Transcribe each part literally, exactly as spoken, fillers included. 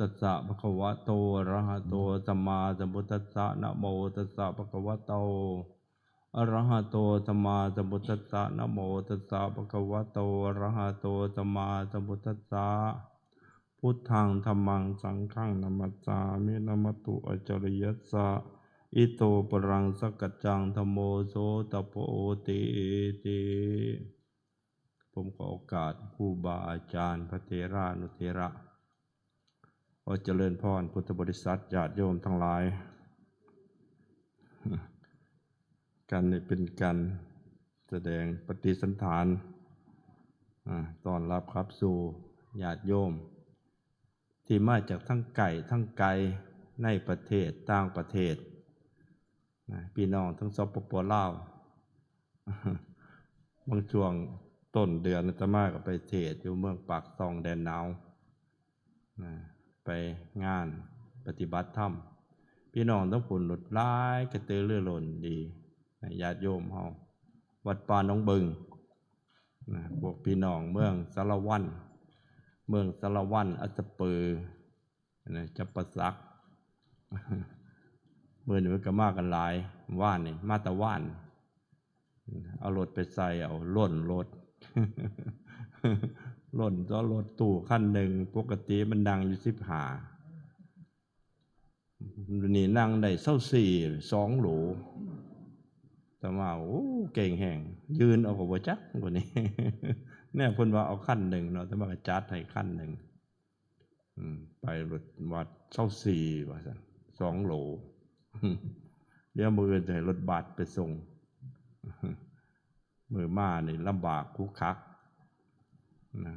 ตัสสะ ภะคะวะโต อะระหะโต สัมมาสัมพุทธัสสะ นะโมตัสสะ ภะคะวะโต อะระหะโต สัมมาสัมพุทธัสสะ นะโมตัสสะ ภะคะวะโต อะระหะโต สัมมาสัมพุทธัสสะ พุทธัง ธัมมัง สังฆัง นะมัสสามิ นะมะตุ อัจฉริยัสสะ อิโต ปะรัง สักกัจจัง ธัมโม โสตะโพ ติ ติ ผมขอโอกาสครูบาอาจารย์ พระเถรานุเถระ ขอเจริญพรพุทธบริษัท ญาติโยมทั้งหลาย การนี้เป็นการแสดงปฏิสันถาน อ่า ต้อนรับขับสู่ญาติโยม ที่มาจากทั้งใกล้ทั้งไกล ในประเทศ ต่างประเทศ นะ พี่น้องทั้ง สปป ลาว บางช่วงต้นเดือนอาตมาก็ไปเทศน์อยู่เมืองปากซองแดนหนาว นะ ไปงานปฏิบัติธรรม พี่น้องทั้งพุ้นหลายกระตือรือร้นดี นะ ญาติโยมเฮา วัดป่าหนองบึง นะ พวกพี่น้องเมืองสารวัน เมืองสารวัน อัสสะปือ นะ จำปาสัก มื้อนี้มันก็มากันหลาย วานนี่ มาแต่วาน เอารถไปใส่ เอาล้นรถ ล้น ตัวรถตู้คันหนึ่ง ปกติมันนั่งอยู่สิบห้า นี่นั่งได้ซาวสี่ สองโหล แต่ว่า โอ้ เก่งแฮง ยืนเอาก็บ่จัก กว่านี้ เนี่ยเพิ่นว่าเอาคันหนึ่งเนาะ แต่ว่าก็จัดให้คันหนึ่ง อืม ไปรถบัสซาวสี่ ว่าซั่น สองโหล เดี๋ยวมื้ออื่นจะให้รถบัสไปส่ง มื้อมานี่ลำบากคุกคัก นะ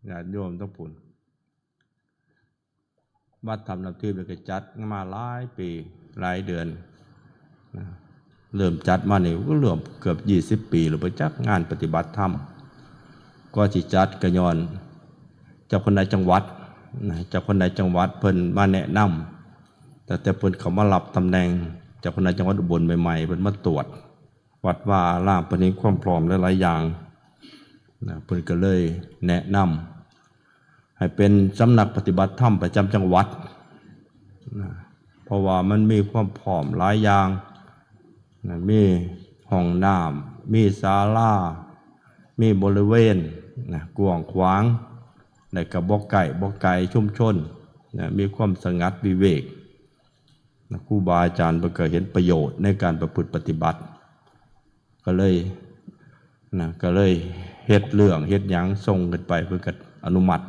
ญาติโยมทั้งพุ้น วัดถ้ำน้ำทิพย์นี่ก็จัดมาหลายปี หลายเดือน นะ เริ่มจัดมานี่ก็เริ่มเกือบยี่สิบปีแล้ว บ่จักงานปฏิบัติธรรม ก็สิจัดก็ย้อนเจ้าคณะจังหวัด นะ เจ้าคณะจังหวัดเพิ่นมาแนะนำ ตั้งแต่เพิ่นเข้ามารับตำแหน่งเจ้าคณะจังหวัดอุบลใหม่ๆ เพิ่นมาตรวจวัดวาอาราม เพิ่นเห็นความพร้อมหลายๆอย่าง นะ เพิ่นก็เลยแนะนำให้เป็นสำนักปฏิบัติธรรมประจำจังหวัด นะ เพราะว่ามันมีความพร้อมหลายอย่าง นะ มีห้องน้ำ มีศาลา มีบริเวณ นะ กว้างขวาง และก็บ่ใกล้ บ่ไกลชุมชน นะ มีความสงัดวิเวก นะ ครูบาอาจารย์เพิ่นก็เห็นประโยชน์ในการประพฤติปฏิบัติ ก็เลย นะ ก็เลยเฮ็ดเรื่องเฮ็ดหยังส่งขึ้นไป เพิ่นก็อนุมัติ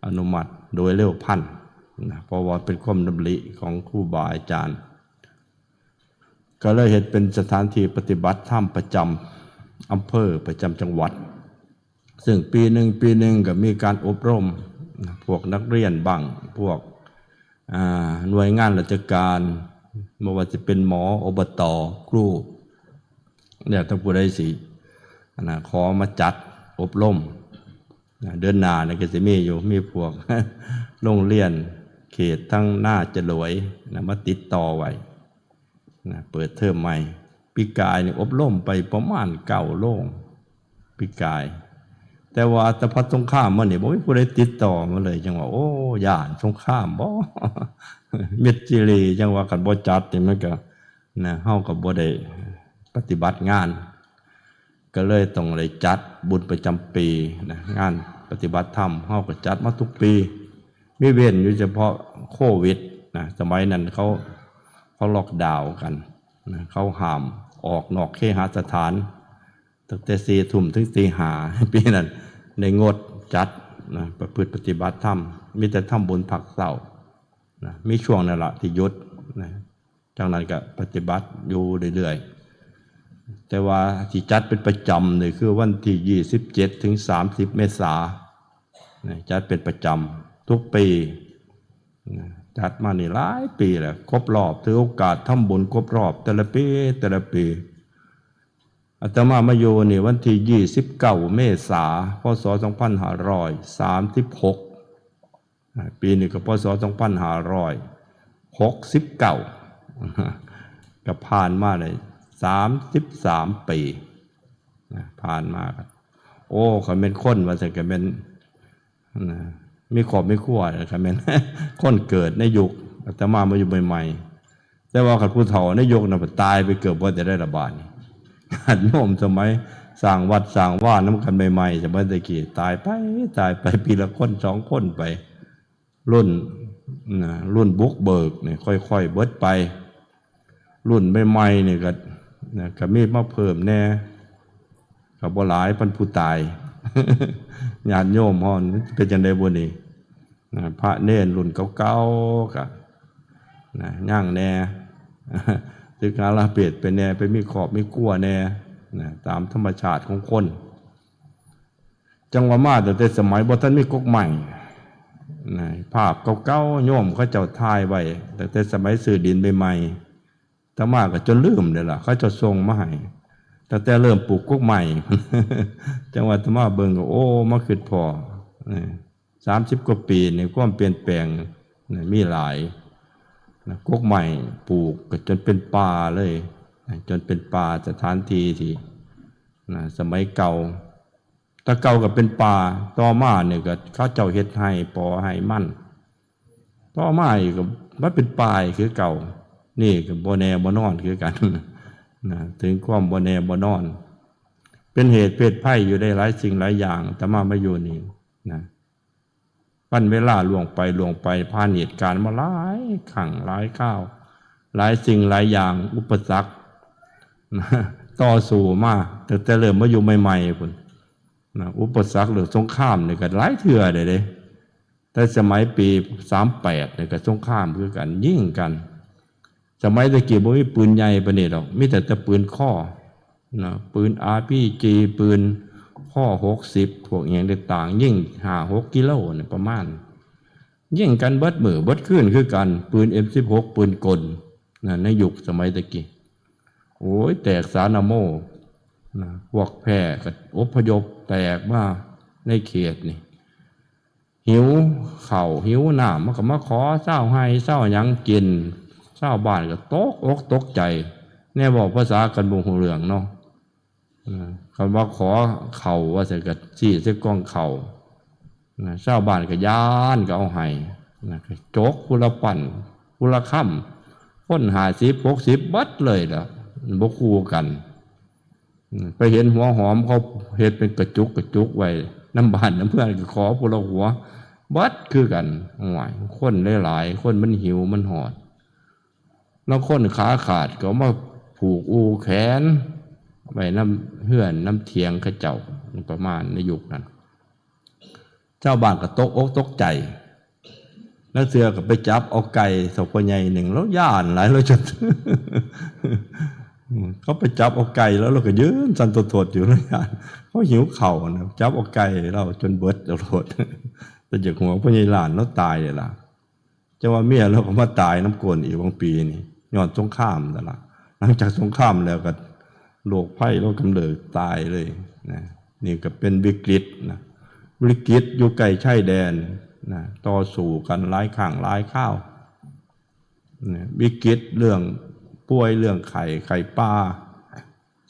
อนุมัติโดยเร็วพลัน นะ เพราะว่าเป็นความดำริของครูบาอาจารย์ ก็เลยเฮ็ดเป็นสถานที่ปฏิบัติธรรมประจำอำเภอ ประจำจังหวัด ซึ่งปีหนึ่ง ปีหนึ่งก็มีการอบรม นะ พวกนักเรียนบ้าง พวก อ่า หน่วยงานราชการ บ่ว่าจะเป็นหมอ อบต ครู เนี่ย ถ้าผู้ใดสิ อันน่ะ ขอมาจัดอบรม นะ เดือนหน้านี่ก็สิมีอยู่ มีพวก โรงเรียนเขตทั้งนาจรวย นะ มาติดต่อไว้ นะ เปิดเทอมใหม่ ปีกายนี่อบรมไปประมาณเก้าโรง ปีกาย แต่ว่าแต่พัดสงครามมานี่บ่มีผู้ใดติดต่อมาเลย จังว่า โอ้ ย้านสงครามบ่ มิตรจิรี จังว่าคันบ่จัดนี่มันก็ นะ เฮาก็บ่ได้ปฏิบัติงาน ก็เลยต้องได้จัดบุญประจำปี นะ งานปฏิบัติธรรม เฮาก็จัดมาทุกปี มีเว้นอยู่เฉพาะโควิด นะ สมัยนั้นเขา เขาล็อกดาวน์กัน นะ เขาห้ามออกนอกเคหสถาน ตั้งแต่สี่ทุ่มถึงตีห้า ปีนั้นได้งดจัด นะ ประพฤติปฏิบัติธรรม มีแต่ทำบุญพักเช้า นะ มีช่วงนั่นละที่หยุด นะ จากนั้นก็ปฏิบัติอยู่เรื่อยๆ แต่ว่าที่จัดเป็นประจำนี่คือวันที่ยี่สิบเจ็ดถึงสามสิบเมษา นะ จัดเป็นประจำทุกปี นะ จัดมานี่หลายปีแล้ว ครบรอบ ถือโอกาสทำบุญครบรอบแต่ละปี แต่ละปี อาตมามาอยู่นี่วันที่ยี่สิบเก้าเมษา พ.ศ. สองพันห้าร้อยสามสิบหก อ่า ปีนี้ก็ พ.ศ. สองพันห้าร้อยหกสิบเก้า ก็ผ่านมาได้สามสิบสามปี นะ ผ่านมาก็ โอ้ คันแม่นคนว่าซั่นก็แม่น นะ มีครอบมีครัวนะครับ แม่น คนเกิดในยุคอาตมามาอยู่ใหม่ๆ แต่ว่าคันผู้เฒ่าในยุคนั้นตายไปเกือบหมดจะได้ละบาดนี้ ญาติโยมสมัยสร้างวัดสร้างวานำกันใหม่ๆ สมัยตะกี้ตายไป ตายไปปีละคนสองคนไป รุ่นนะ รุ่นบุกเบิกเนี่ยค่อยๆเบิดไป รุ่นใหม่ๆเนี่ยก็นะ ก็มีมาเพิ่มแน่ ก็บ่หลายปานผู้ตาย ญาติโยมเฮาเป็นจั่งใดบุนี่นะ พระเณรรุ่นเก่าๆก็นะ ยังแน่ สึกหาลาเพสไปแน่ ไปมีครอบมีครัวแน่นะ ตามธรรมชาติของคน จั่งว่ามาตั้งแต่สมัยบ่ทันมีกกไม้นะ ภาพเก่าๆ โยมเขาเจ้าถ่ายไว้ ตั้งแต่สมัยซื้อดินใหม่ๆ อาตมาก็จนลืมเลยล่ะ เขาเจ้าส่งมาให้ ตั้งแต่เริ่มปลูกกกไม้ จั่งว่าอาตมาเบิ่งก็ โอ้ มาคิดพ้อ เออ สามสิบกว่าปีนี่ความเปลี่ยนแปลงนะ มีหลายนะ กกไม้ปลูกก็จนเป็นป่าเลยนะ จนเป็นป่า สถานที่ที่นะ สมัยเก่า แต่เก่าก็เป็นป่า ต่อมาเนี่ยก็เขาเจ้าเฮ็ดไฮ่ปอไฮ่มัน ต่อมาอีกก็มาเป็นป่าอีกคือเก่า นี่ก็บ่แน่บ่นอนคือกัน นะ ถึงความบ่แน่บ่นอน เป็นเหตุเพศภัยอยู่ได้หลายสิ่งหลายอย่าง อาตมามาอยู่นี่นะ วันเวลาล่วงไปล่วงไป ผ่านเหตุการณ์มาหลายครั้งหลายคราว หลายสิ่งหลายอย่าง อุปสรรค นะ ต่อสู้มาตั้งแต่เริ่มมาอยู่ใหม่ๆ พุ้นนะ อุปสรรคเรื่องสงครามนี่ก็หลายเทื่อเลยเด้ แต่สมัยปีสามแปดนี่ก็สงครามคือกัน ยิงกัน สมัยตะกี้บ่มีปืนใหญ่ปานนี้ดอก มีแต่ แต่ปืนคอนะ ปืน อาร์พีจี ปืนคอ หกสิบ พวกอิหยังต่างๆ ยิงห้าหกกิโลนี่ประมาณ ยิงกันเบิดมื้อเบิดคืนคือกัน ปืน เอ็มสิบหก ปืนกลนะ ในยุคสมัยตะกี้ โอ้ย แตกสานะโมนะ พวกแพร่ก็อพยพแตกมาในเขตนี่ หิวข้าวหิวน้ำ มันก็มาขอชาวไฮ่ชาวหยังกิน ชาวบ้านก็ตกอกตกใจ แนวเว้าภาษากันบ่ฮู้เรื่องเนาะ นะ คันว่าขอข้าวว่าซั่นก็ซี้ใส่กล่องข้าว นะ ชาวบ้านก็ย้านก็เอาให้ นะ ก็จกผู้ละปั้น ผู้ละคำ คนห้าสิบ หกสิบ เบิดเลยล่ะ บ่คู่กัน อืม ไปเห็นหัวหอมเขาเฮ็ดเป็นกระจุกกระจุกไว้ นำบ้านนำเฮือนก็ขอผู้ละหัว เบิดคือกัน โอ้ย คนหลายๆ คนมันหิวมันฮอด ลางคนขาขาดก็เอามาผูกอู่แขน ไว้นำเฮือนนำเถียงเขาเจ้า ประมาณในยุคนั้น ชาวบ้านก็ตกอกตกใจ ลางเทื่อก็ไปจับเอาไก่เฒ่าพ่อใหญ่หนึ่ง ลาวย้านหลาย ลาวจน เขาไปจับเอาไก่แล้ว ลาวก็ยืนสั่นโทดๆ อยู่ ลาวย้าน เขาหิวข้าวนะ จับเอาไก่ลาวจนเบิดเอาโลด แต่อยากหัวพ่อใหญ่หลานลาวตายเลยล่ะ จั่งว่าเมียลาวก็มาตายนำก้นอีกบางปีนี่ ย้อนสงครามนั่นล่ะ หลังจากสงครามแล้วก็โรคภัยลาวกำเริบตายเลยนะ นี่ก็เป็นวิกฤตนะ วิกฤตอยู่ใกล้ชายแดนนะ ต่อสู้กันหลายครั้งหลายคราวนะ วิกฤตเรื่องป่วยเรื่องไข้ ไข้ป่า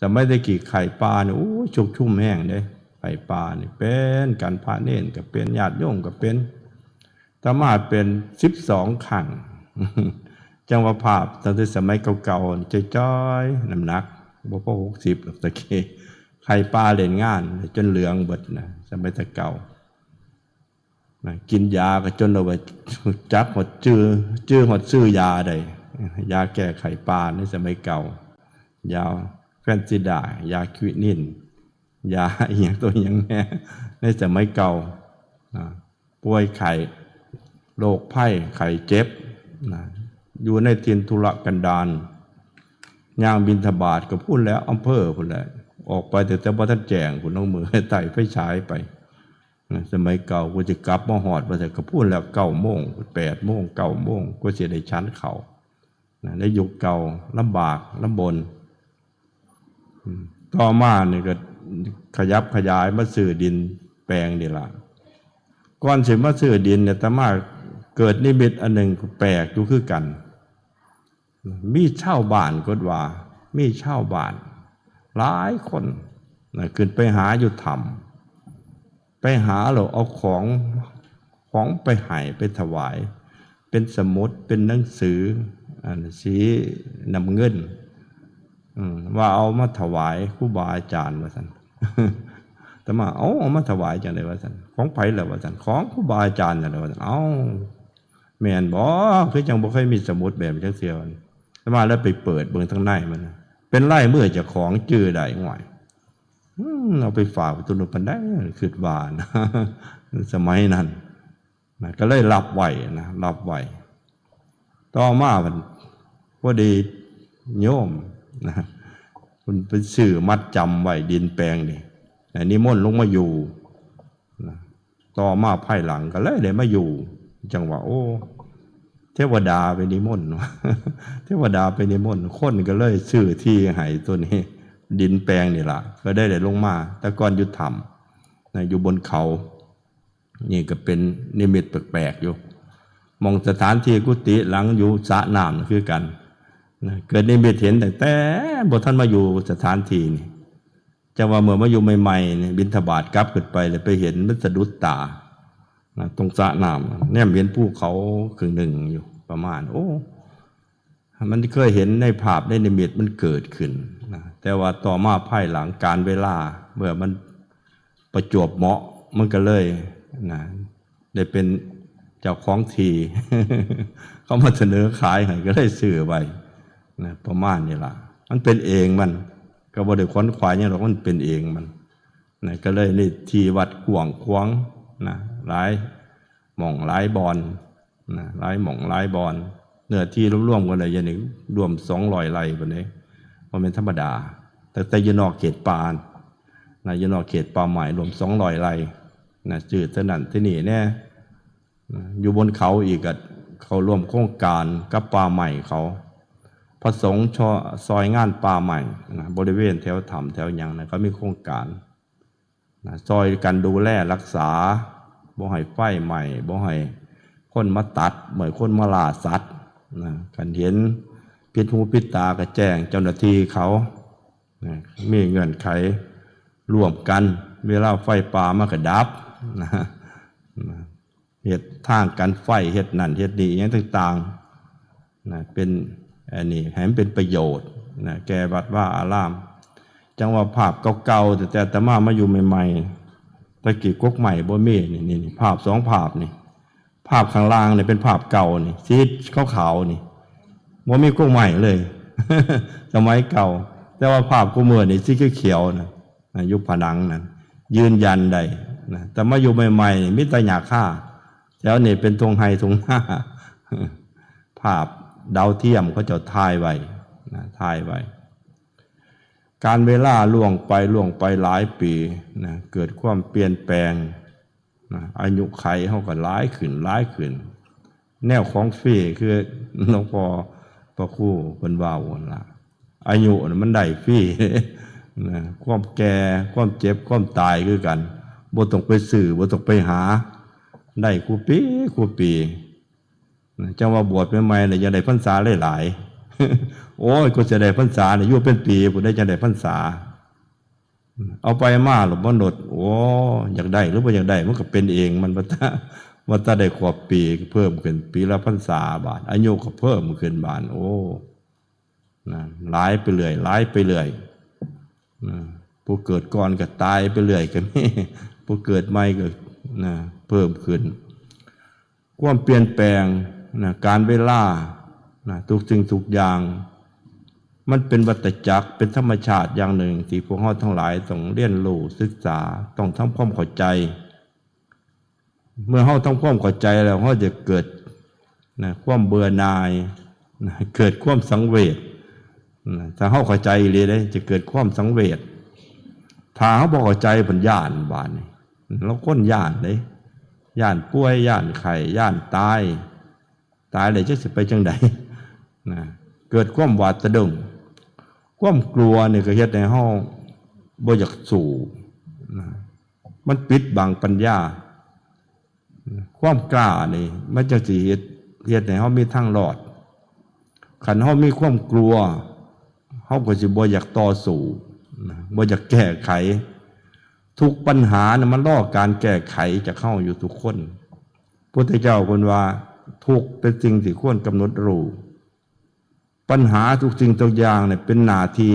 สมัยแต่กี้ไข้ป่านี่ โอ้ย ชุกชุมแฮงเด้ ไข้ป่านี่เป็นกัน พระเณรก็เป็น ญาติโยมก็เป็น อาตมาเป็นสิบสองครั้ง จั่งว่าภาพตั้งแต่สมัยเก่าๆ จ้อยๆ น้ำหนักบ่พอหกสิบดอกตะกี้ ไข้ป่าเล่นงานจนเหลืองเบิดนะ สมัยแต่เก่านะ กินยาก็จนเอาไว้จักฮอดชื่อ ชื่อฮอดชื่อยาได้ ยาแก้ไข้ป่าในสมัยเก่า ยาแฟนซิดา ยาควินิน ยาอิหยังตัวอิหยังแน่ ในสมัยเก่านะ ป่วยไข้ โรคภัย ไข้เจ็บนะ อยู่ในถิ่นทุรกันดาร ย่างบิณฑบาตก็พู้นแหล้ว อำเภอพู้นแหละ ออกไปตั้งแต่บ่ทันแจ้งพู้น ลงมือไต่ไฟฉายไปนะ สมัยเก่า กว่าสิกลับมาฮอด ว่าซั่น ก็พู้นแหล้ว เก้าโมง แปดโมง เก้าโมง กว่าสิได้ฉันข้าวนะ ในยุคเก่าลำบากลำบน อืม ต่อมานี่ก็ขยับขยายมาซื้อดินแปลงนี่ล่ะ ก่อนสิมาซื้อดินเนี่ย อาตมาเกิดนิมิตอันหนึ่งก็แปลกอยู่คือกัน มีชาวบ้านกดว่า มีชาวบ้านหลายคนนะ ขึ้นไปหาอยู่ถ้ำ ไปหาแล้วเอาของ ของไปให้ไปถวาย เป็นสมุดเป็นหนังสือ อันสีน้ำเงิน อืม ว่าเอามาถวายครูบาอาจารย์ว่าซั่น แต่มา "เอ้า เอามาถวายจังได๋" ว่าซั่น "ของไผล่ะ" ว่าซั่น "ของครูบาอาจารย์นั่นแหละ" ว่าซั่น "เอ้า แม่นบ่ คือจังบ่เคยมีสมุดแบบจักเทื่อ" แต่มาแล้วไปเปิดเบิ่งทางในมัน เป็นลายมือเจ้าของ จื่อได้ "ห่วย อืม เอาไปฝากไว้ตัวนู้นปานใด" คิดว่านะ สมัยนั้นนะ ก็เลยรับไว้นะ รับไว้ ต่อมามันพอดีโยมนะ เพิ่นไปซื้อมัดจำไว้ดินแปลงนี่ ให้นิมนต์ลงมาอยู่นะ ต่อมาภายหลังก็เลยได้มาอยู่ จังว่า โอ้ เทวดาไปนิมนต์ เทวดาไปนิมนต์ คนก็เลยซื้อที่ให้ตัวนี้ ดินแปลงนี่ล่ะ ก็ได้ได้ลงมา แต่ก่อนอยู่ถ้ำนะ อยู่บนเขา นี่ก็เป็นนิมิตแปลกๆอยู่ หม่องสถานที่กุฏิหลังอยู่สระน้ำคือกันนะ เกิดนิมิตเห็นตั้งแต่บ่ทันมาอยู่สถานที่นี่ จังว่าเมื่อมาอยู่ใหม่ๆนี่ บิณฑบาตกลับขึ้นไปเลยไปเห็นมันสะดุดตานะ ตรงสระน้ำ แนมเห็นภูเขาครึ่งหนึ่งอยู่ประมาณ โอ้ มันเคยเห็นในภาพในนิมิตมันเกิดขึ้นนะ แต่ว่าต่อมาภายหลังกาลเวลา เมื่อมันประจวบเหมาะ มันก็เลยนะ ได้เป็นเจ้าของที่ เขามาเสนอขายให้ ก็เลยซื้อไว้นะ ประมาณนี้ล่ะ มันเป็นเองมัน ก็บ่ได้ขวนขวายหยังหรอก มันเป็นเองมันนะ ก็เลยนี่ที่วัดกว้างขวางนะ หลายหม่องหลายบ่อนนะ หลายหม่องหลายบ่อน เนื้อที่รวมๆกันเลย อย่างนี้รวมสองร้อยไร่บัดนี้ บ่แม่นธรรมดา ตั้งแต่อยู่นอกเขตป่านะ อยู่นอกเขตป่าไม้รวมสองร้อยไร่นะ ซื้อเท่านั้นที่นี่แน่นะ อยู่บนเขาอีกก็เข้าร่วมโครงการกับป่าไม้เขา พระสงฆ์ช่อ- ซอยงานป่าไม้นะ บริเวณแถวถ้ำแถวหยังนะ เขามีโครงการนะ ซอยกันดูแลรักษา บ่ให้ไฟไหม้ บ่ให้คนมาตัด บ่ให้คนมาล่าสัตว์นะ คันเห็นผิดหูผิดตาก็แจ้งเจ้าหน้าที่เขานะ มีเงื่อนไขร่วมกัน เวลาไฟป่ามาก็ดับนะ นะ เฮ็ดทางกันไฟ เฮ็ดนั่นเฮ็ดนี่ อิหยังต่างๆนะ เป็นอันนี้ให้มันเป็นประโยชน์นะ แก่วัดวาอาราม จังว่าภาพเก่าๆ ตั้งแต่อาตมามาอยู่ใหม่ๆ ตะกี้กกไม้บ่มี นี่ นี่ นี่ ภาพสองภาพนี่ ภาพข้างล่างนี่เป็นภาพเก่านี่ สีขาวๆ นี่ บ่มีกกไม้เลย สมัยเก่า แต่ว่าภาพคู่มื้อนี่สีเขียวๆ นะ นะ อยู่ผนังนั่น ยืนยันได้นะ แต่มาอยู่ใหม่ๆ นี่มีแต่หญ้าคา แถวนี้เป็นทุ่งไร่ทุ่งนา ภาพดาวเทียมเขาเจ้าถ่ายไว้นะ ถ่ายไว้ กาลเวลาล่วงไปล่วงไปหลายปีนะ เกิดความเปลี่ยนแปลงนะ อายุไขเฮาก็หลายขึ้น หลายขึ้น แนวของฟรีคือหลวงพ่อพระครูเพิ่นเว้าหั่นล่ะ อายุน่ะมันได้ฟรีนะ ความแก่ ความเจ็บ ความตายคือกัน บ่ต้องไปซื้อ บ่ต้องไปหา ได้คู่ปี คู่ปีนะ จังว่าบวชใหม่ๆ น่ะ อยากได้พรรษาหลายๆ โอ้ย กว่าจะได้พรรษาเนี่ย อยู่เป็นปีพุ้นได้จังได้พรรษา เอาไปมาหลวงพ่อหนด โอ้ อยากได้หรือบ่อยากได้ มันก็เป็นเอง มัน ว่าแต่ ว่าแต่ได้ครบปี เพิ่มขึ้น ปีละพรรษาบาด อายุก็เพิ่มขึ้นบาด โอ้ นะ หลายไปเรื่อย หลายไปเรื่อย นะ ผู้เกิดก่อนก็ตายไปเรื่อยก็มี ผู้เกิดใหม่ก็ นะ เพิ่มขึ้น ความเปลี่ยนแปลงนะ กาลเวลานะ ทุกสิ่งทุกอย่าง มันเป็นวัฏจักร เป็นธรรมชาติอย่างหนึ่ง ที่พวกเฮาทั้งหลายต้องเรียนรู้ศึกษา ต้องทำความเข้าใจ เมื่อเฮาทำความเข้าใจแล้ว เฮาจะเกิดนะ ความเบื่อหน่ายนะ เกิดความสังเวชนะ ถ้าเฮาเข้าใจอีหลีเด้ จะเกิดความสังเวช ถ้าเฮาบ่เข้าใจ เพิ่นย้านบาดนี้ ลางคนย้านเด้ ย้านป่วย ย้านไข้ ย้านตาย ตายแล้วจักสิไปจังใดนะ เกิดความหวาดสะดุ้ง ความกลัวนี่ก็เฮ็ดให้เฮาบ่อยากสู้นะ มันปิดบังปัญญา ความกล้านี่มันจังสิเฮ็ด เฮ็ดให้เฮามีทางรอด คันเฮามีความกลัว เฮาก็สิบ่อยากต่อสู้นะ บ่อยากแก้ไข ทุกปัญหาน่ะมันรอการแก้ไขจากเฮาอยู่ทุกคน พุทธเจ้าเพิ่นว่า ทุกข์เป็นสิ่งที่ควรกำหนดรู้ ปัญหาทุกสิ่งทุกอย่างเนี่ยเป็นหน้าที่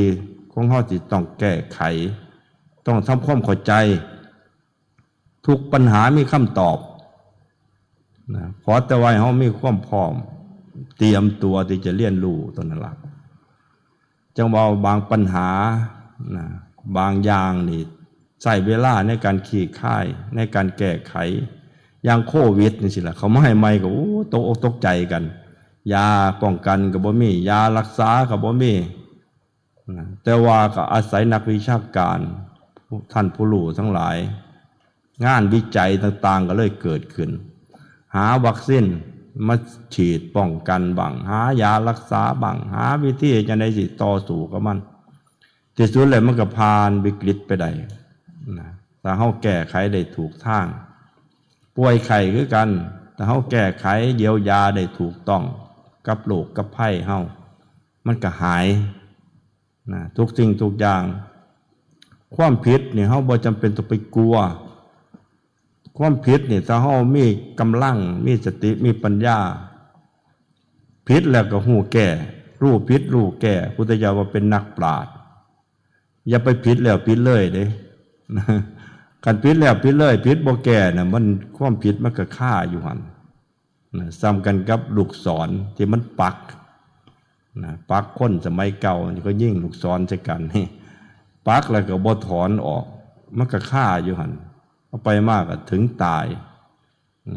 ของเฮาที่ต้องแก้ไข ต้องทำความเข้าใจ ทุกปัญหามีคำตอบนะ ขอแต่ว่าเฮามีความพร้อม เตรียมตัวที่จะเรียนรู้เท่านั้นละ จังว่าบางปัญหานะ บางอย่างนี่ใช้เวลาในการคลี่คลาย ในการแก้ไข อย่างโควิดนี่สิล่ะ เขามาให้ใหม่ก็ โอ้ ตกอกตกใจกัน ยาป้องกันก็บ่มี ยารักษาก็บ่มีนะ แต่ว่าก็อาศัยนักวิชาการ ท่านผู้รู้ทั้งหลาย งานวิจัยต่างๆ ก็เลยเกิดขึ้น หาวัคซีนมาฉีดป้องกันบ้าง หายารักษาบ้าง หาวิธีจังใดสิต่อสู้กับมัน ที่สุดแล้วมันก็ผ่านวิกฤตไปได้นะ ถ้าเฮาแก้ไขได้ถูกทาง ป่วยไข้คือกัน ถ้าเฮาแก้ไขเยียวยาได้ถูกต้องกับโรคกับภัยเฮา มันก็หายนะ ทุกสิ่งทุกอย่าง ความผิดนี่เฮาบ่จำเป็นต้องไปกลัว ความผิดนี่ถ้าเฮามีกำลัง มีสติ มีปัญญา ผิดแล้วก็ฮู้แก้ รู้ผิดรู้แก้ พุทธเจ้าว่าเป็นนักปราชญ์ อย่าไปผิดแล้วผิดเลยเด้ คันผิดแล้วผิดเลย ผิดบ่แก้น่ะ มัน ความผิดมันก็คาอยู่หั่นนะ ส่ำกันกับลูกศรที่มันปักนะ ปักคนสมัยเก่านี่ก็ยิงลูกศรใส่กัน นี่ ปักแล้วก็บ่ถอนออก มันก็คาอยู่หั่น เอาไปมาก็ถึงตาย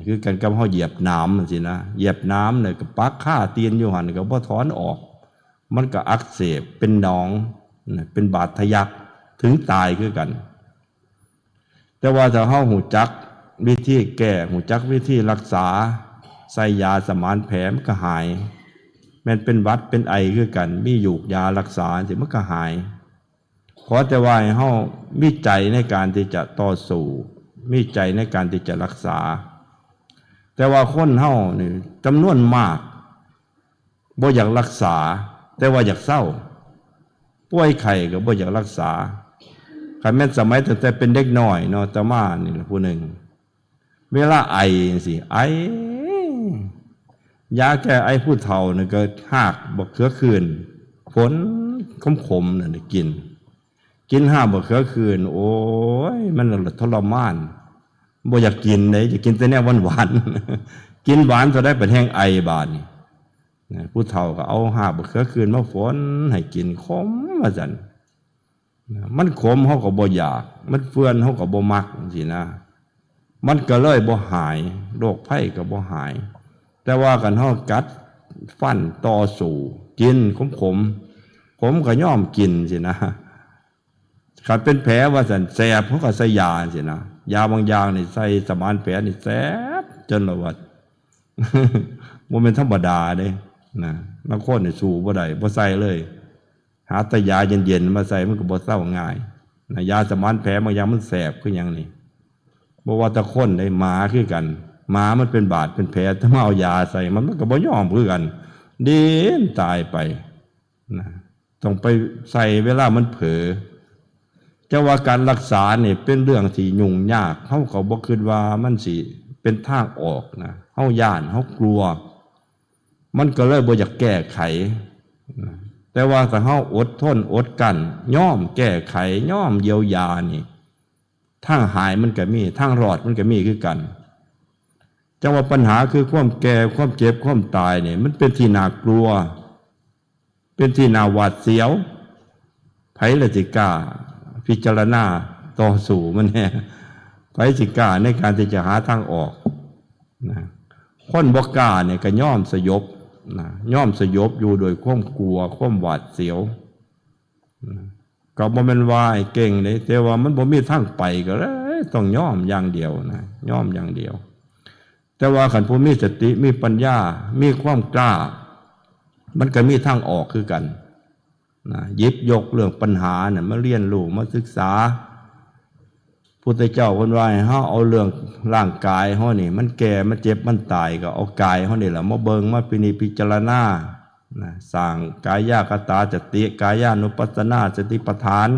คือกันกับเฮาเหยียบหนามจังซี้นะ เหยียบหนามเนี่ยก็ปักคาตีนอยู่หั่นก็บ่ถอนออก มันก็อักเสบเป็นหนองนะ เป็นบาดทะยักถึงตายคือกัน แต่ว่าถ้าเฮาฮู้จักวิธีแก้ ฮู้จักวิธีรักษา ใส่ยาสมานแผลมันก็หาย แม่นเป็นหวัดเป็นไอคือกัน มียูกยารักษาจังซี้มันก็หาย ขอแต่ว่าให้เฮามีใจในการที่จะต่อสู้ มีใจในการที่จะรักษา แต่ว่าคนเฮานี่จำนวนมากบ่อยากรักษา แต่ว่าอยากเซา ป่วยไข้ก็บ่อยากรักษา คันแม่นสมัยตั้งแต่เป็นเด็กน้อยเนาะ อาตมานี่ล่ะผู้หนึ่ง เวลาไอจังซี้ ไอ ยาแก้ไอผู้เฒ่านี่ก็ฮากบักเขือคืน ฝนขมๆนั่นน่ะกิน กินฮากบักเขือคืน โอ้ย มันทรมาน บ่อยากกินเด้ อยากกินแต่แนวหวานๆ กินหวานเท่าใดบัดแฮ่งไอบาดนี้นะ ผู้เฒ่าก็เอาฮากบักเขือคืนมาฝนให้กิน ขมว่าซั่น นะ มันขมเฮาก็บ่อยาก มันเฟื่อนเฮาก็บ่มักจังซี้นะ มันก็เลยบ่หาย โรคภัยก็บ่หาย แต่ว่าคันเฮากัดฟันต่อสู้ กินขมๆ ขมก็ยอมกินซี้นะ คันเป็นแผลว่าซั่น แสบ เฮาก็ใส่ยาซี้นะ ยาบางอย่างนี่ใส่สมานแผลนี่แสบจนละว่า บ่แม่นธรรมดาเด้นะ บางคนนี่สู้บ่ได้ บ่ใส่เลย หาแต่ยาเย็นๆมาใส่มันก็บ่เซาง่ายนะ ยาสมานแผลบางอย่างมันแสบคือหยังนี่ บ่ว่าแต่คนเด้ หมาคือกัน หมามันเป็นบาดเป็นแผล ถ้ามาเอายาใส่มัน มันก็บ่ยอมคือกัน ดิ้นตายไปนะ ต้องไปใส่เวลามันเผลอ จังว่าการรักษานี่เป็นเรื่องที่ยุ่งยาก เฮาก็บ่คิดว่ามันสิเป็นทางออกนะ เฮาย้าน เฮากลัว มันก็เลยบ่อยากแก้ไขนะ แต่ว่าถ้าเฮาอดทนอดกลั้น ยอมแก้ไข ยอมเยียวยานี่ ทางหายมันก็มี ทางรอดมันก็มีคือกัน จังว่าปัญหาคือความแก่ ความเจ็บ ความตายนี่ มันเป็นที่น่ากลัว เป็นที่น่าหวาดเสียว ไผละสิกล้าพิจารณาต่อสู้มันแน่ ไผสิกล้าในการที่จะหาทางออกนะ คนบ่กล้าเนี่ยก็ยอมสยบนะ ยอมสยบอยู่โดยความกลัว ความหวาดเสียวนะ ก็บ่แม่นว่าให้เก่งเด้ แต่ว่ามันบ่มีทางไปก็เลยต้องยอมอย่างเดียวนะ ยอมอย่างเดียว แต่ว่าคันผู้มีสติ มีปัญญา มีความกล้า มันก็มีทางออกคือกันนะ หยิบยกเรื่องปัญหาน่ะมาเรียนรู้ มาศึกษา พุทธเจ้าเพิ่นว่าให้เฮาเอาเรื่องร่างกายเฮานี่ มันแก่ มันเจ็บ มันตาย ก็เอากายเฮานี่แหละมาเบิ่ง มาพินิจพิจารณานะ สร้างกายคตาสติ กายานุปัสสนาสติปัฏฐาน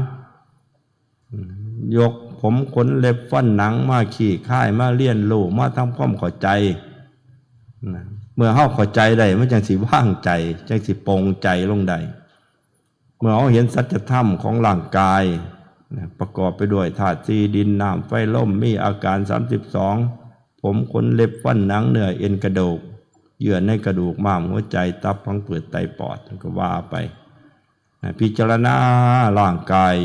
ยกผมขนเล็บฟันหนังมาคลี่คลาย มาเรียนรู้ มาทำความเข้าใจ นะ เมื่อเฮาเข้าใจได้ มันจังสิวางใจ จังสิปลงใจลงได้ เมื่อเฮาเห็นสัจธรรมของร่างกายนะ ประกอบไปด้วยธาตุสี่ ดิน น้ำ ไฟ ลม มีอาการ สามสิบสอง ผม ขน เล็บ ฟัน หนัง เนื้อ เอ็น กระดูก เยื่อในกระดูก ม้าม หัวใจ ตับ พังผืด ไต ปอด ก็ว่าไปนะ พิจารณาร่างกาย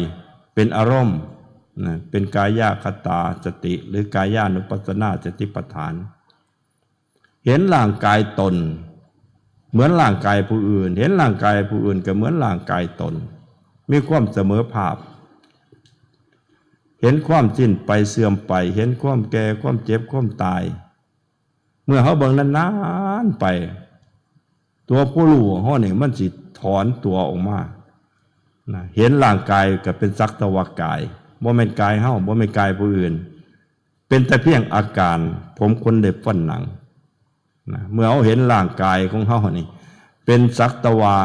เป็นอารมณ์นะ เป็นกายคตาสติ หรือกายานุปัสสนาสติปัฏฐาน เห็นร่างกายตน เหมือนร่างกายผู้อื่น เห็นร่างกายผู้อื่นก็เหมือนร่างกายตน มีความเสมอภาค เห็นความสิ้นไปเสื่อมไป เห็นความแก่ ความเจ็บ ความตาย เมื่อเฮาเบิ่งนานๆไป ตัวผู้รู้ของเฮานี่มันสิถอนตัวออกมานะ เห็นร่างกายก็เป็นสักแต่ว่ากาย บ่แม่นกายเฮา บ่แม่นกายผู้อื่น เป็นแต่เพียงอาการ ผม ขน เล็บ ฟัน หนังนะ เมื่อเฮาเห็นร่างกายของเฮานี่ เป็นสักแต่ว่า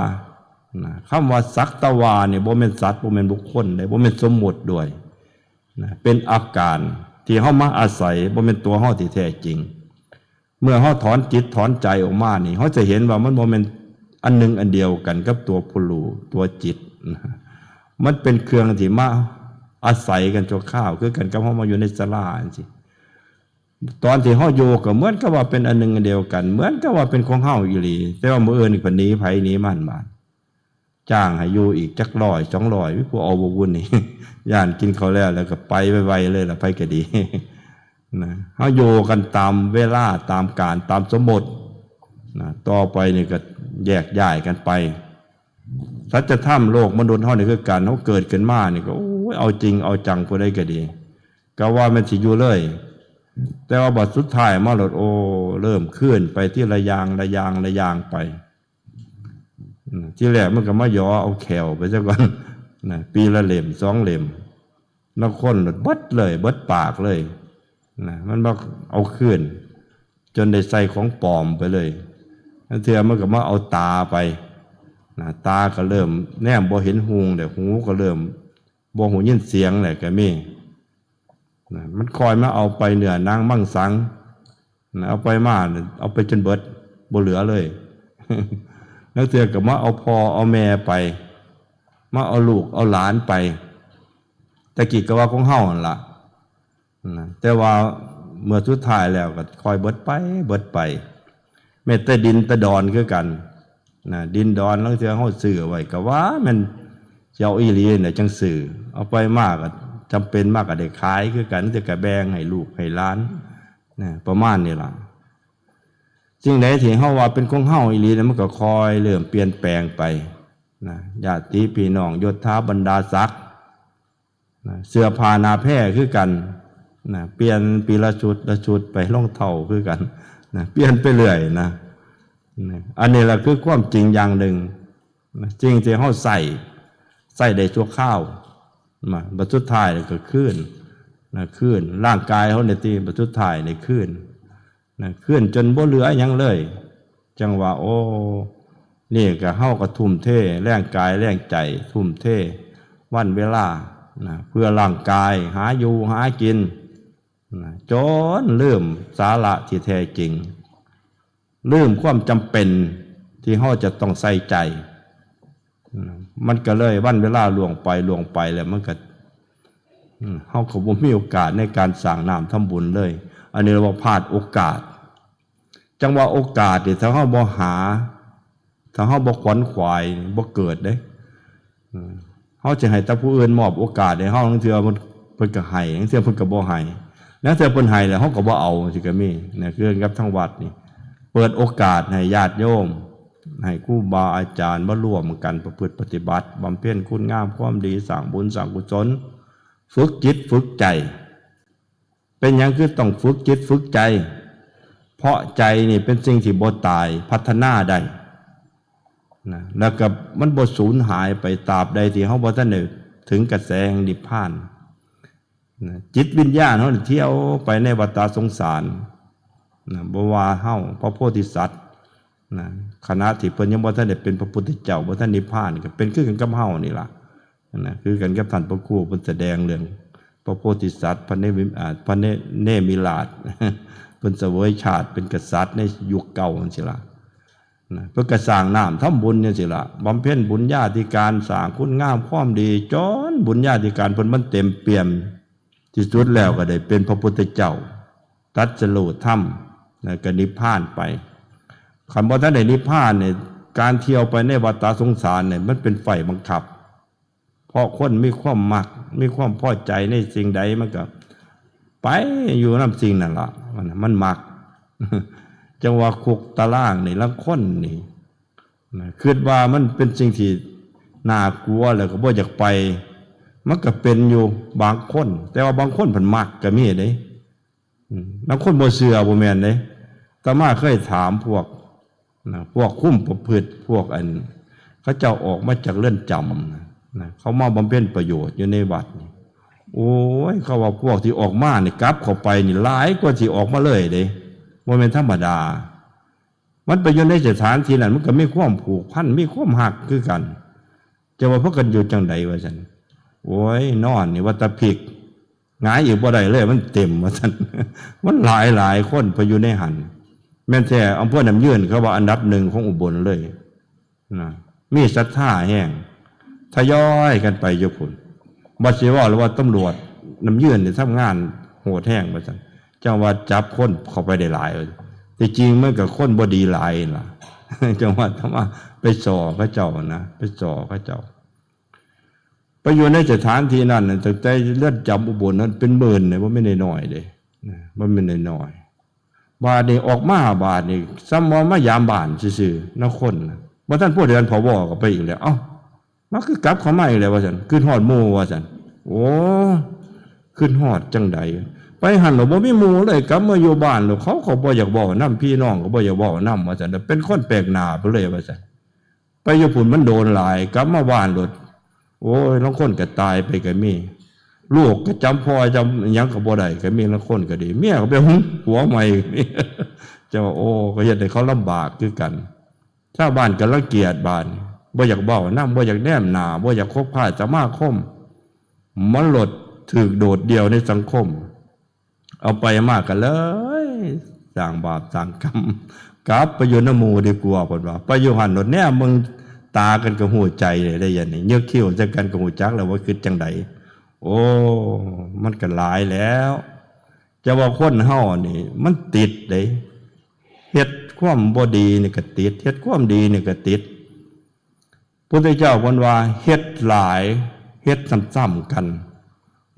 นะ คำว่าสักแต่ว่านี่บ่แม่นสัตว์ บ่แม่นบุคคลเด้ บ่แม่นสมมุติด้วยนะ เป็นอาการที่เฮามาอาศัย บ่แม่นตัวเฮาที่แท้จริง เมื่อเฮาถอนจิตถอนใจออกมานี่ เฮาจะเห็นว่ามันบ่แม่นอันหนึ่งอันเดียวกันกับตัวผู้รู้ ตัวจิตนะ มันเป็นเครื่องที่มาอาศัยกันชั่วคราว คือกันกับเฮามาอยู่ในศาลาจังซี้ ตอนที่เฮาอยู่ก็เหมือนกับว่าเป็นอันหนึ่งอันเดียวกัน เหมือนกับว่าเป็นของเฮาอีหลี แต่ว่ามื้ออื่นนี่เพิ่นหนีไผหนีมันบาด จ้างให้อยู่อีกจักร้อย สองร้อย มีผู้เอาบ่บุญนี่ ย่านกินข้าวแล้ว แล้วก็ไปไวๆเลยล่ะ ไผก็ดี นะ เฮาอยู่กันตามเวลา ตามกาล ตามสมมตินะ ต่อไปนี่ก็แยกย้ายกันไป สัจธรรมโลกมนุษย์เฮานี่คือกัน เฮาเกิดขึ้นมานี่ก็ โอ้ย เอาจริงเอาจังผู้ใดก็ดี ก็ว่าแม่นสิอยู่เลย แต่ว่าบัดสุดท้ายมาโลด โอ้ เริ่มเคลื่อนไปทีละอย่าง ละอย่าง ละอย่างไป อืม ทีแรกมันก็มาหยอเอาแข้วไปซะก่อนนะ ปีละเล่ม สองเล่ม ลางคนโลดเบิดเลย เบิดปากเลยนะ มันมาเอาคืน จนได้ใส่ของปลอมไปเลย ลางเทื่อมันก็มาเอาตาไปนะ ตาก็เริ่มแนมบ่เห็นหุงแล้ว หูก็เริ่มบ่หูยินเสียงแล้วก็มีนะ มันคอยมาเอาไปเนื้อหนังมังสังนะ เอาไปมา เอาไปจนเบิด บ่เหลือเลย ลางเทื่อก็มาเอาพ่อเอาแม่ไป มาเอาลูกเอาหลานไป แต่กี้ก็ว่าของเฮาหั่นล่ะนะ แต่ว่าเมื่อสุดท้ายแล้วก็ค่อยเบิดไป เบิดไป แม้แต่ดินแต่ดอนคือกันนะ ดินดอนลางเทื่อเฮาซื้อไว้ก็ว่าแม่นสิเอาอีหลีน่ะจังซื้อ เอาไปมาก็จำเป็นมาก็ได้ขายคือกัน แต่ก็แบ่งให้ลูกให้หลานนะ ประมาณนี้ล่ะ สิ่งใดที่เฮาว่าเป็นของเฮาอีหลีน่ะ มันก็ค่อยเริ่มเปลี่ยนแปลงไปนะ ญาติพี่น้อง ยศถาบรรดาศักดิ์ นะ เสื้อผ้าหน้าแพร่คือกันนะ เปลี่ยนปีละชุดละชุดไป รองเท้าคือกันนะ เปลี่ยนไปเรื่อยนะ นะ อันนี้แหละคือความจริงอย่างหนึ่งนะ สิ่งที่เฮาใส่ ใส่ได้ชั่วคราวนะ บัดสุดท้ายก็คืนนะ คืน ร่างกายเฮานี่ติ บัดสุดท้ายนี่คืนนะ คืนจนบ่เหลือหยังเลย จังว่า โอ้ นี่ก็เฮาก็ทุ่มเทแรงกายแรงใจ ทุ่มเทวันเวลานะ เพื่อร่างกาย หาอยู่หากินนะ จนลืมสาระที่แท้จริง ลืมความจำเป็นที่เฮาจะต้องใส่ใจนะ มันก็เลยวันเวลาล่วงไป ล่วงไปแล้ว มันก็ อืม เฮาก็บ่มีโอกาสในการสร้างน้ำทำบุญเลย อันนี้เรียกว่าพลาดโอกาส จังว่าโอกาสนี่ ถ้าเฮาบ่หา ถ้าเฮาบ่ขวนขวาย บ่เกิดเด้ อืม เฮาจะให้แต่ผู้อื่นมอบโอกาสให้เฮา ลางเทื่อมัน เพิ่นก็ให้ ลางเทื่อเพิ่นก็บ่ให้ ลางเทื่อเพิ่นให้แล้วเฮาก็บ่เอา จังซี้ก็มีนะ คือกับทางวัดนี่ เปิดโอกาสให้ญาติโยม ให้ครูบาอาจารย์มาร่วมกันประพฤติปฏิบัติ บำเพ็ญคุณงามความดี สร้างบุญสร้างกุศล ฝึกจิตฝึกใจ เป็นหยังคือต้องฝึกจิตฝึกใจ เพราะใจนี่เป็นสิ่งที่บ่ตาย พัฒนาได้นะ แล้วก็มันบ่สูญหายไปตราบใดที่เฮาบ่ทันได้ถึงกระแสแห่งนิพพานนะ จิตวิญญาณเฮานี่เที่ยวไปในวัฏสงสารนะ บ่ว่าเฮา พระโพธิสัตว์ นะ ขณะที่เพิ่นยังบ่ทันได้เป็นพระพุทธเจ้า บ่ทันนิพพาน ก็เป็นคือกันกับเฮานี่ล่ะนะ คือกันกับท่านพระครูเพิ่นแสดงเรื่องพระโพธิสัตว์ พระเนมิ อ่า พระเน เนมิราช เพิ่นเสวยชาติเป็นกษัตริย์ในยุคเก่าจังซี้ล่ะ นะ เพิ่นก็สร้างน้ำทำบุญจังซี้ล่ะ บำเพ็ญบุญญาธิการ สร้างคุณงามความดี จนบุญญาธิการเพิ่นมันเต็มเปี่ยม ที่สุดแล้วก็ได้เป็นพระพุทธเจ้า ตรัสรู้ธรรม แล้วก็นิพพานไป คันบ่ทันได้นิพพานเนี่ย การเที่ยวไปในวัฏสงสารเนี่ย มันเป็นไฟบังคับ เพราะคนมีความมัก มีความพอใจในสิ่งใดมันก็ไปอยู่นำสิ่งนั้นล่ะ มัน มันมัก จังว่าคุกตารางนี่ ลางคนนี่ นะ คิดว่ามันเป็นสิ่งที่น่ากลัวแล้วก็บ่อยากไป มันก็เป็นอยู่บางคน แต่ว่าบางคนเพิ่นมักก็มีเด้ อืม บางคนบ่เชื่อ บ่แม่นเด้ อาตมาเคยถามพวก นะ พวกคุมประพฤติ พวกอัน เขาเจ้าออกมาจากเรือนจำนะ นะ เขามาบำเพ็ญประโยชน์อยู่ในวัดนี่ โอ้ย เขาว่าพวกที่ออกมานี่กลับเข้าไปนี่หลายกว่าที่ออกมาเลยเด้ บ่แม่นธรรมดา มันไปอยู่ในสถานที่นั้น มันก็มีความผูกพัน มีความฮักคือกัน จะว่าพากันอยู่จังใดว่าซั่น โอ้ย นอนนี่ว่าตะพิก หงายอีกบ่ได้เลย มันเต็มว่าซั่น มันหลายหลายคนไปอยู่ในหั่น แม่นแท้ อำเภอน้ำยืนเขาว่าอันดับหนึ่งของอุบลเลย นะ มีศรัทธาแฮง ทยอยกันไปอยู่พุ้น บัดสิเว้าแล้วว่าตำรวจน้ำยืนนี่ทำงานโหดแฮงว่าซั่น จังว่าจับคนเข้าไปได้หลาย ที่จริงมันก็คนบ่ดีหลายล่ะ จังว่าอาตมาไปส่อเขาเจ้านะ ไปส่อเขาเจ้า ไปอยู่ในสถานที่นั่นน่ะ ตั้งแต่เรือนจำอุบลนั่นเป็นหมื่นเนี่ย บ่แม่นน้อยๆเด้ นะ บ่แม่นน้อยๆ บาดนี้ออกมา บาดนี้ซ้ำว่ามายามบ้านซื่อๆ นครน่ะ บ่ทันพอเดือน ผบ.ก็ไปอีกแล้ว เอ้า มาคือกลับเข้ามาอีกแล้วว่าซั่น คิดฮอดหมู่ว่าซั่น โอ้ คิดฮอดจังใด ไปหั่นแล้วบ่มีหมู่เลย กลับมาอยู่บ้านแล้วเขาก็บ่อยากเว้านำ พี่น้องก็บ่อยากเว้านำว่าซั่น เป็นคนแปลกหน้าไปเลยว่าซั่น ไปอยู่พุ้นมันโดนหลาย กลับมาบ้านโลด โอ้ย ลางคนก็ตายไปก็มี ลูกก็จำพ่อจำหยังก็บ่ได้ก็มี ลางคนก็ดี เมียก็ไปหึงผัวใหม่ก็มี เจ้าว่า โอ้ ก็เฮ็ดให้เขาลำบากคือกัน ชาวบ้านก็รังเกียจ บาดนี้บ่อยากเว้านำ บ่อยากแนมหน้า บ่อยากคบค้าสมาคม มันโลดถืกโดดเดี่ยวในสังคม เอาไปมาก็เลย สร้างบาปสร้างกรรม กลับไปอยู่นำหมู่ดีกว่า เพิ่นว่า ไปอยู่หั่นโลด แนมเบิ่งตากันก็ฮู้ใจเลย ได้อย่างนี้ ยกคิ้วใส่กันก็ฮู้จักแล้วว่าคิดจังใด โอ้ มันก็หลายแล้ว จะว่าคนเฮานี่มันติดเด้ เฮ็ดความบ่ดีนี่ก็ติด เฮ็ดความดีนี่ก็ติด พุทธเจ้าเพิ่นว่า เฮ็ดหลาย เฮ็ดซ้ำๆกัน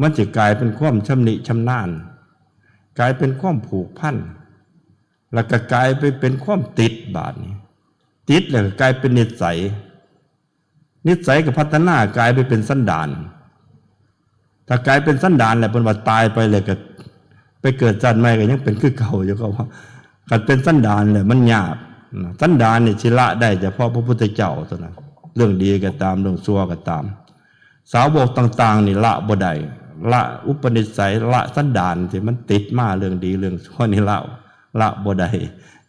มันสิกลายเป็นความชำนิชำนาญ กลายเป็นความผูกพัน แล้วก็กลายไปเป็นความติด บาดนี้ ติดแล้วก็กลายเป็นนิสัย นิสัยก็พัฒนากลายไปเป็นสันดาน ถ้ากลายเป็นสันดานแล้ว เพิ่นว่าตายไปเลยก็ไปเกิดชาติใหม่ก็ยังเป็นคือเก่าอยู่ ก็ว่า คันเป็นสันดานแล้วมันยากนะ สันดานนี่สิละได้เฉพาะพระพุทธเจ้าเท่านั้น เรื่องดีก็ตาม เรื่องชั่วก็ตาม สาวกต่างๆนี่ละบ่ได้ ละอุปนิสัย ละสันดานที่มันติดมา เรื่องดีเรื่องชั่วนี่ละ ละบ่ได้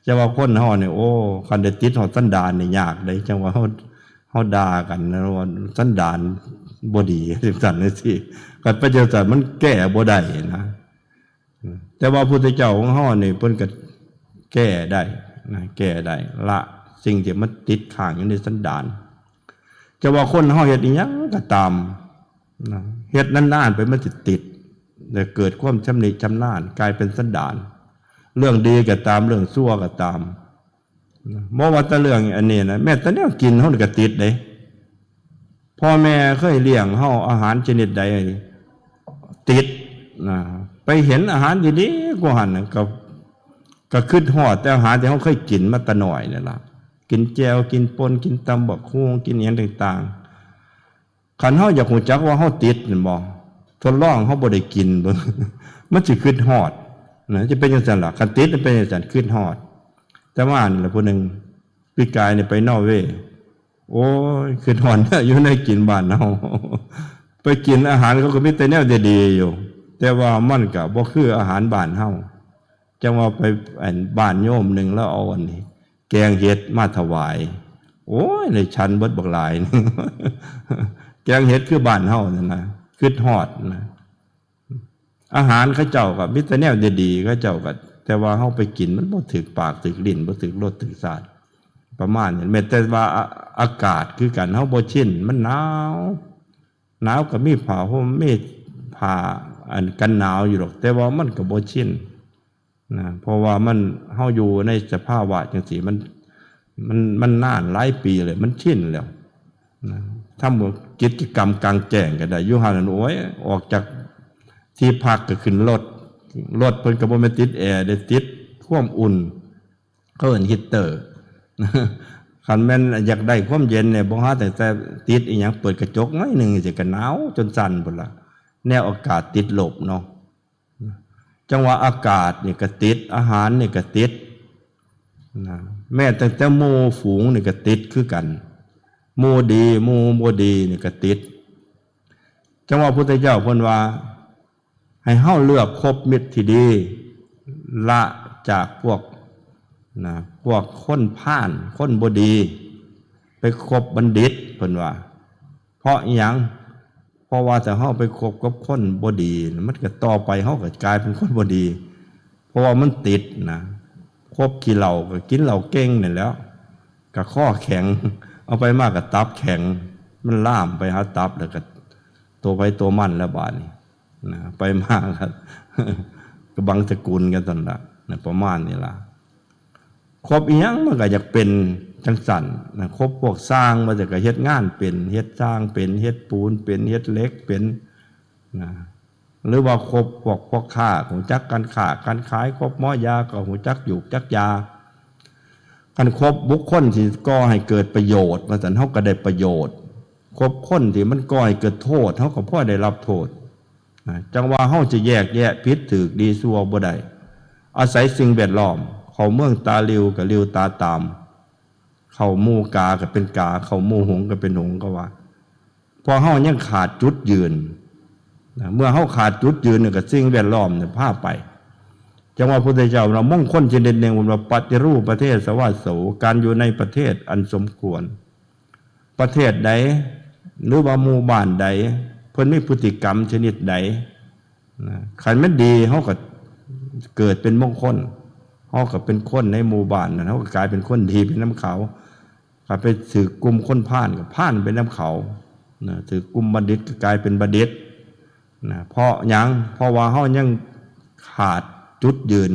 จะว่าคนเฮานี่ โอ้ คันได้ติดฮอดสันดานนี่ยากเด้ จังว่าเฮา เฮาด่ากันนะว่าสันดานบ่ดี จังซั่นจังซี่ คันไปจังซั่นมันแก้บ่ได้นะ แต่ว่าพุทธเจ้าของเฮานี่เพิ่นก็แก้ได้นะ แก้ได้ ละสิ่งที่มันติดค้างอยู่ในสันดาน จะว่าคนเฮาเฮ็ดอิหยังก็ตามนะ เฮ็ดนานๆไปมันสิติด แล้วเกิดความชำนิชำนาญ กลายเป็นสันดาน เรื่องดีก็ตาม เรื่องชั่วก็ตามนะ บ่ว่าแต่เรื่องอันนี้นะ แม้แต่แนวกินเฮานี่ก็ติดเด้ พ่อแม่เคยเลี้ยงเฮาอาหารชนิดใด ติดนะ ไปเห็นอาหารดีๆกว่าหั่นน่ะ ก็ ก็คิดฮอดแต่อาหารที่เฮาเคยกินมาแต่น้อยนั่นล่ะ กินแจ่ว กินป่น กินตำบักหุ่ง กินอิหยังต่างๆ คันเฮาอยากรู้จักว่าเฮาติดแม่นบ่ ทดลองเฮาบ่ได้กินเบิ่ง มันสิคิดฮอดนะ จะเป็นจังซั่นล่ะ คันติดมันเป็นจังซั่น คิดฮอด แต่ว่านี่ล่ะผู้หนึ่ง ปีกายนี่ไปนอร์เวย์ โอ้ย คิดฮอดอยู่ในกินบ้านเฮา ไปกินอาหารเขาก็มีแต่แนวดีๆอยู่ แต่ว่ามันก็บ่คืออาหารบ้านเฮา จังว่าไปอันบ้านโยมหนึ่งแล้วเอาอันนี้ แกงเห็ดมาถวาย โอ้ย ได้ฉันเบิดบักหลาย แกงเห็ดคือบ้านเฮานั่นนะ คิดฮอดนะ อาหารเขาเจ้าก็มีแต่แนวดีๆ เขาเจ้าก็ แต่ว่าเฮาไปกินมันบ่ถืกปากถืกลิ้น บ่ถืกรสถืกชาติ ประมาณนี้ แม้แต่ว่าอา- อากาศคือกัน เฮาบ่ชิน มันหนาว หนาวก็มีผ้าห่ม มีผ้าอันกันหนาวอยู่ดอก แต่ว่ามันก็บ่ชินนะ เพราะว่ามัน เฮาอยู่ในสภาวะจังซี่ มัน มัน มันนานหลายปีแล้ว มันชินแล้วนะ ทำกิจกรรมกลางแจ้งก็ได้ อยู่หั่นน่ะ โอ้ย ออกจากที่พักก็ขึ้นรถ รถเพิ่นก็บ่แม่นติดแอร์เด้ ติดความอุ่น เขาเอิ้นฮีตเตอร์ คันแม่นอยากได้ความเย็นเนี่ย บ่หาตั้งแต่ติดอีหยัง เปิดกระจกหน่อยหนึ่งสิก็หนาวจนสั่นพุ้นล่ะ แนวอากาศติดลบเนาะ จังว่าอากาศนี่ก็ติด อาหารนี่ก็ติดนะ แม้ตั้งแต่หมู่ฝูงนี่ก็ติดคือกัน หมู่ดี หมู่บ่ดีนี่ก็ติด จังว่าพุทธเจ้าเพิ่นว่า ให้เฮาเลือกคบมิตรที่ดี ละจากพวกนะ พวกคนพาล คนบ่ดี ไปคบบัณฑิต เพิ่นว่า เพราะอิหยัง เพราะว่าถ้าเฮาไปคบกับคนบ่ดี มันก็ต่อไปเฮาก็กลายเป็นคนบ่ดี เพราะว่ามันติดนะ คบขี้เหล้าก็กินเหล้าเก่งนี่แหล้ว ก็คอแข็ง เอาไปมาก็ตับแข็ง มันลามไปหาตับ แล้วก็ตัวไผตัวมันแล้วบาดนี้นะ ไปมาก็ ก็บังตระกูลกันซั่นล่ะนะ ประมาณนี้ล่ะ คบอีหยังมันก็อยากเป็นจังซั่นนะ คบพวกช่าง ว่าแต่ก็เฮ็ดงานเป็น เฮ็ดช่างเป็น เฮ็ดปูนเป็น เฮ็ดเหล็กเป็นนะ หรือว่าคบพวกพ่อค้า ฮู้จักการค้าการขาย คบหมอยาก็ฮู้จักหยูกจักยา คันคบบุคคลที่ก่อให้เกิดประโยชน์ ว่าซั่น เฮาก็ได้ประโยชน์ คบคนที่มันก่อให้เกิดโทษ เฮาก็พลอยได้รับโทษนะ จังว่าเฮาจะแยกแยะผิดถูกดีชั่วบ่ได้ อาศัยสิ่งแวดล้อม เข้าเมืองตาหลิ่วก็หลิ่วตาตาม เข้าหมู่กาก็เป็นกา เข้าหมู่หงส์ก็เป็นหงส์ ก็ว่า เพราะเฮายังขาดจุดยืนนะ เมื่อเฮาขาดจุดยืนเนี่ย ก็สิ่งแวดล้อมเนี่ยพาไป จังว่าพุทธเจ้าว่า มงคลชนิดหนึ่ง เพิ่นว่า ปฏิรูปประเทศสวาโส การอยู่ในประเทศอันสมควร ประเทศใด หรือว่าหมู่บ้านใด เพิ่นมีพฤติกรรมชนิดใดนะ คันมันดี เฮาก็เกิดเป็นมงคล เฮาก็เป็นคนในหมู่บ้านนั้น เฮาก็กลายเป็นคนดีไปนำเขา ถ้าไปถืกกลุ่มคนพาลก็พาลไปนำเขานะ ถืกกลุ่มบัณฑิตก็กลายเป็นบัณฑิตนะ เพราะหยัง เพราะว่าเฮายังขาดจุดยืน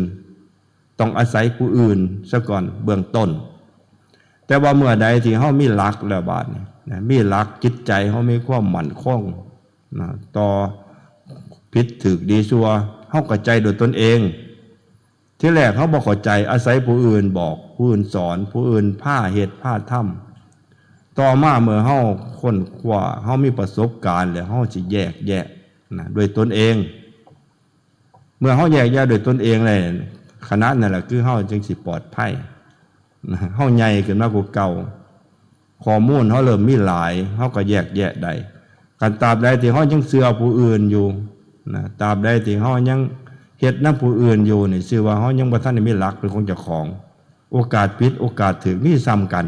ต้องอาศัยผู้อื่นซะก่อนเบื้องต้น แต่ว่าเมื่อใดที่เฮามีหลักแล้วบาดนี้นะ มีหลัก จิตใจเฮามีความมั่นคงนะ ต่อผิดถูกดีชั่ว เฮาเข้าใจโดยตนเอง ทีแรกเฮาบ่เข้าใจ อาศัยผู้อื่นบอก ผู้อื่นสอน ผู้อื่นพาเฮ็ดพาทำ ต่อมาเมื่อเฮาค้นคว้า เฮามีประสบการณ์แล้ว เฮาสิแยกแยะนะ ด้วยตนเอง เมื่อเฮาแยกแยะด้วยตนเองแล้ว ขณะนั้นแหละคือเฮาจึงสิปลอดภัยนะ เฮาใหญ่ขึ้นมากว่าเก่า ข้อมูลเฮาเริ่มมีหลาย เฮาก็แยกแยะได้ คันตราบใดที่เฮายังเชื่อผู้อื่นอยู่นะ ตราบใดที่เฮายังเฮ็ดนำผู้อื่นอยู่นี่ ชื่อว่าเฮายังบ่ทันได้มีหลักเป็นของเจ้าของ โอกาสผิด โอกาสถูก มีส่ำกัน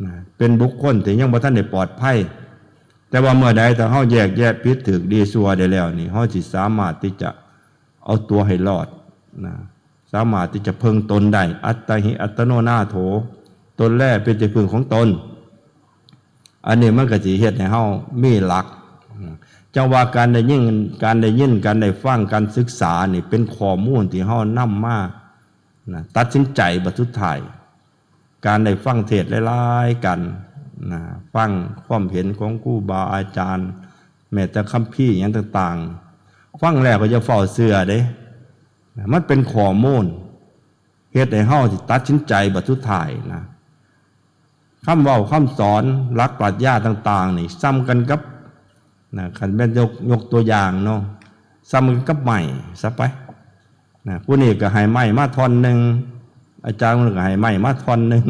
นะ เป็นบุคคลที่ยังบ่ทันได้ปลอดภัย แต่ว่าเมื่อใดถ้าเฮาแยกแยะผิดถูกดีชั่วได้แล้วนี่ เฮาสิสามารถที่จะเอาตัวให้รอดนะ สามารถที่จะพึ่งตนได้ อัตตาหิอัตโนนาโถ ตนแลเป็นที่พึ่งของตน อันนี้มันก็สิเฮ็ดให้เฮามีหลัก จังว่าการได้ยิน การได้ยิน การได้ฟัง การศึกษานี่เป็นข้อมูลที่เฮานำมานะ ตัดสินใจบัดสุดท้าย การได้ฟังเทศน์หลายๆ กันนะ ฟังความเห็นของครูบาอาจารย์ แม้แต่คัมภีร์หยังต่างๆ ฟังแล้วก็อย่าฟ้าวเชื่อเด้นะ มันเป็นข้อมูล เฮ็ดให้เฮาสิตัดสินใจบัดสุดท้ายนะ คำเว้าคำสอน หลักปรัชญาต่างๆ นี่ส่ำกันกับนะ คันแม่นยก ยกตัวอย่างเนาะ ส่ำกันกับไม้ซะไปนะ ผู้นี้ก็ให้ไม้มาท่อนหนึ่ง อาจารย์คนนึงก็ให้ไม้มาท่อนหนึ่ง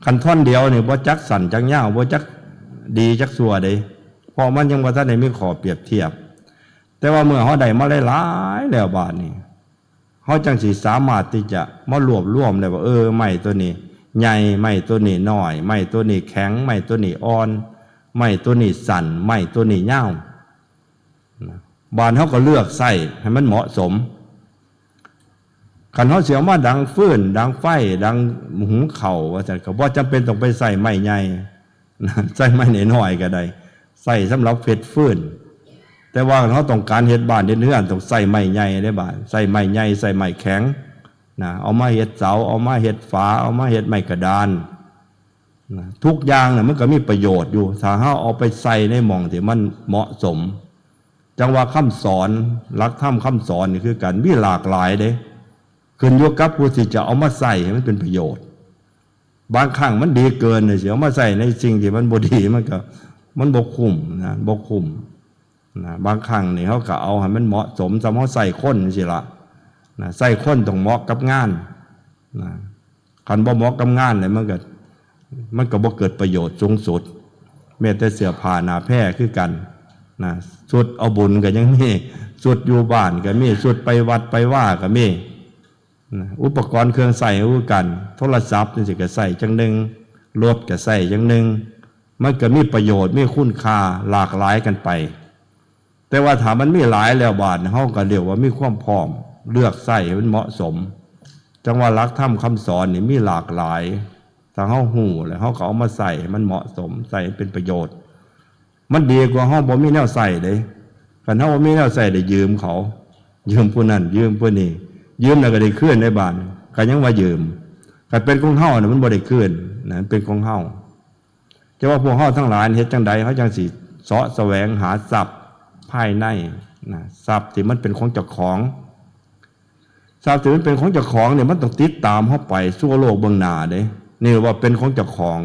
คันท่อนเดียวนี่บ่จักสั้นจักยาว บ่จักดีจักชั่วเด้ เพราะมันยังบ่ทันได้มีข้อเปรียบเทียบ แต่ว่าเมื่อเฮาได้มาหลายๆ แล้วบาดนี้ เฮาจังสิสามารถที่จะมารวบรวมได้ว่า เออ ไม้ตัวนี้ใหญ่ ไม้ตัวนี้น้อย ไม้ตัวนี้แข็ง ไม้ตัวนี้อ่อน ไม้ตัวนี้สั้น ไม้ตัวนี้ยาวนะ บาดเฮาก็เลือกใช้ให้มันเหมาะสม คันเฮาสิเอามาดังฟืน ดังไฟ ดังหุงข้าวว่าซั่น ก็บ่จำเป็นต้องไปใช้ไม้ใหญ่ นะ ใช้ไม้น้อยๆก็ได้ ใช้สำหรับเฮ็ดฟืน แต่ว่าคันเฮาต้องการเฮ็ดบ้านเฮ็ดเรือน ต้องใช้ไม้ใหญ่เด้บาด ใช้ไม้ใหญ่ ใช้ไม้แข็ง นะ เอามาเฮ็ดเสา เอามาเฮ็ดฝา เอามาเฮ็ดไม้กระดาน นะ ทุกอย่างน่ะมันก็มีประโยชน์อยู่ ถ้าเฮาเอาไปใช้ในหม่องที่มันเหมาะสม จั่งว่าคำสอน หลักธรรมคำสอนนี่คือกัน มีหลากหลายเด้ ขึ้นอยู่กับผู้ที่จะเอามาใช้ให้มันเป็นประโยชน์ บางครั้งมันดีเกินเลย สิเอามาใช้ในสิ่งที่มันบ่ดี มันก็ มันบ่คุ้มนะ บ่คุ้มนะ บางครั้งนี่เฮาก็เอาให้มันเหมาะสม ส่ำเฮาใช้คนจั่งซี้ล่ะ นะ ใช้คนต้องเหมาะกับงาน นะ คันบ่เหมาะกับงานเนี่ย มันก็ มันก็บ่เกิดประโยชน์สูงสุด แม้แต่เสื้อผ้าหน้าแพรคือกัน นะ ชุดเอาบุญก็ยังมี ชุดอยู่บ้านก็มี ชุดไปวัดไปวาก็มี นะ อุปกรณ์เครื่องใช้ก็คือกัน โทรศัพท์จั่งซี้ก็ใช้จั่งหนึ่ง รถก็ใช้จั่งหนึ่ง มันก็มีประโยชน์ มีคุณค่าหลากหลายกันไป แต่ว่าถ้ามันมีหลายแล้วบาดนี้ เฮาก็เรียกว่ามีความพร้อม เลือกใช้ให้มันเหมาะสม จั่งว่าหลักธรรมคำสอนนี่มีหลากหลาย ถ้าเฮาฮู้แล้วเฮาก็เอามาใช้ให้มันเหมาะสม ใช้ให้เป็นประโยชน์ มันดีกว่าเฮาบ่มีแนวใช้เด้ คันเฮาบ่มีแนวใช้ได้ยืมเขา ยืมผู้นั้น ยืมผู้นี้ ยืมแล้วก็ได้คืนในบาดนี้ ก็ยังว่ายืม คันเป็นของเฮาน่ะมันบ่ได้คืนนะ มันเป็นของเฮา แต่ว่าพวกเฮาทั้งหลายเฮ็ดจั่งใด เฮาจั่งสิเสาะแสวงหาทรัพย์ภายในนะ ทรัพย์ที่มันเป็นของเจ้าของ ทรัพย์ที่มันเป็นของเจ้าของเนี่ย มันต้องติดตามเฮาไปสู่โลกเบื้องหน้าเด้ นี่ว่าเป็นของเจ้าของ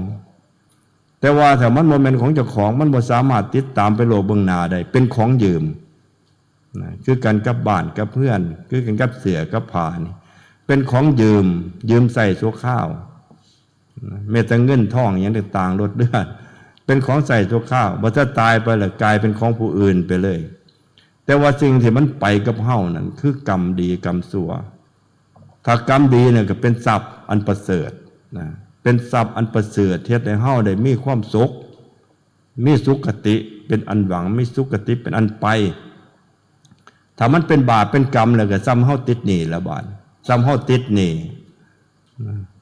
แต่ว่าถ้ามันบ่แม่นของเจ้าของ มันบ่สามารถติดตามไปโลกเบื้องหน้าได้ เป็นของยืมนะ คือกันกับบ้านกับเรือน คือกันกับเสื้อกับผ้านี่ เป็นของยืม ยืมใช้ชั่วคราว นะ แม้แต่เงินทองอิหยังต่างๆ รถเรือน เป็นของใช้ชั่วคราว บ่ถ้าตายไปแล้วกลายเป็นของผู้อื่นไปเลย แต่ว่าสิ่งที่มันไปกับเฮานั่นคือกรรมดีกรรมชั่ว ถ้ากรรมดีเนี่ยก็เป็นทรัพย์อันประเสริฐนะ เป็นทรัพย์อันประเสริฐ เฮ็ดให้เฮาได้มีความสุข มีสุคติเป็นอันหวัง มีสุคติเป็นอันไป ถ้ามันเป็นบาปเป็นกรรมแล้วก็ส่ำเฮาติดหนี้แล้วบาด ส่ำเฮาติดหนี้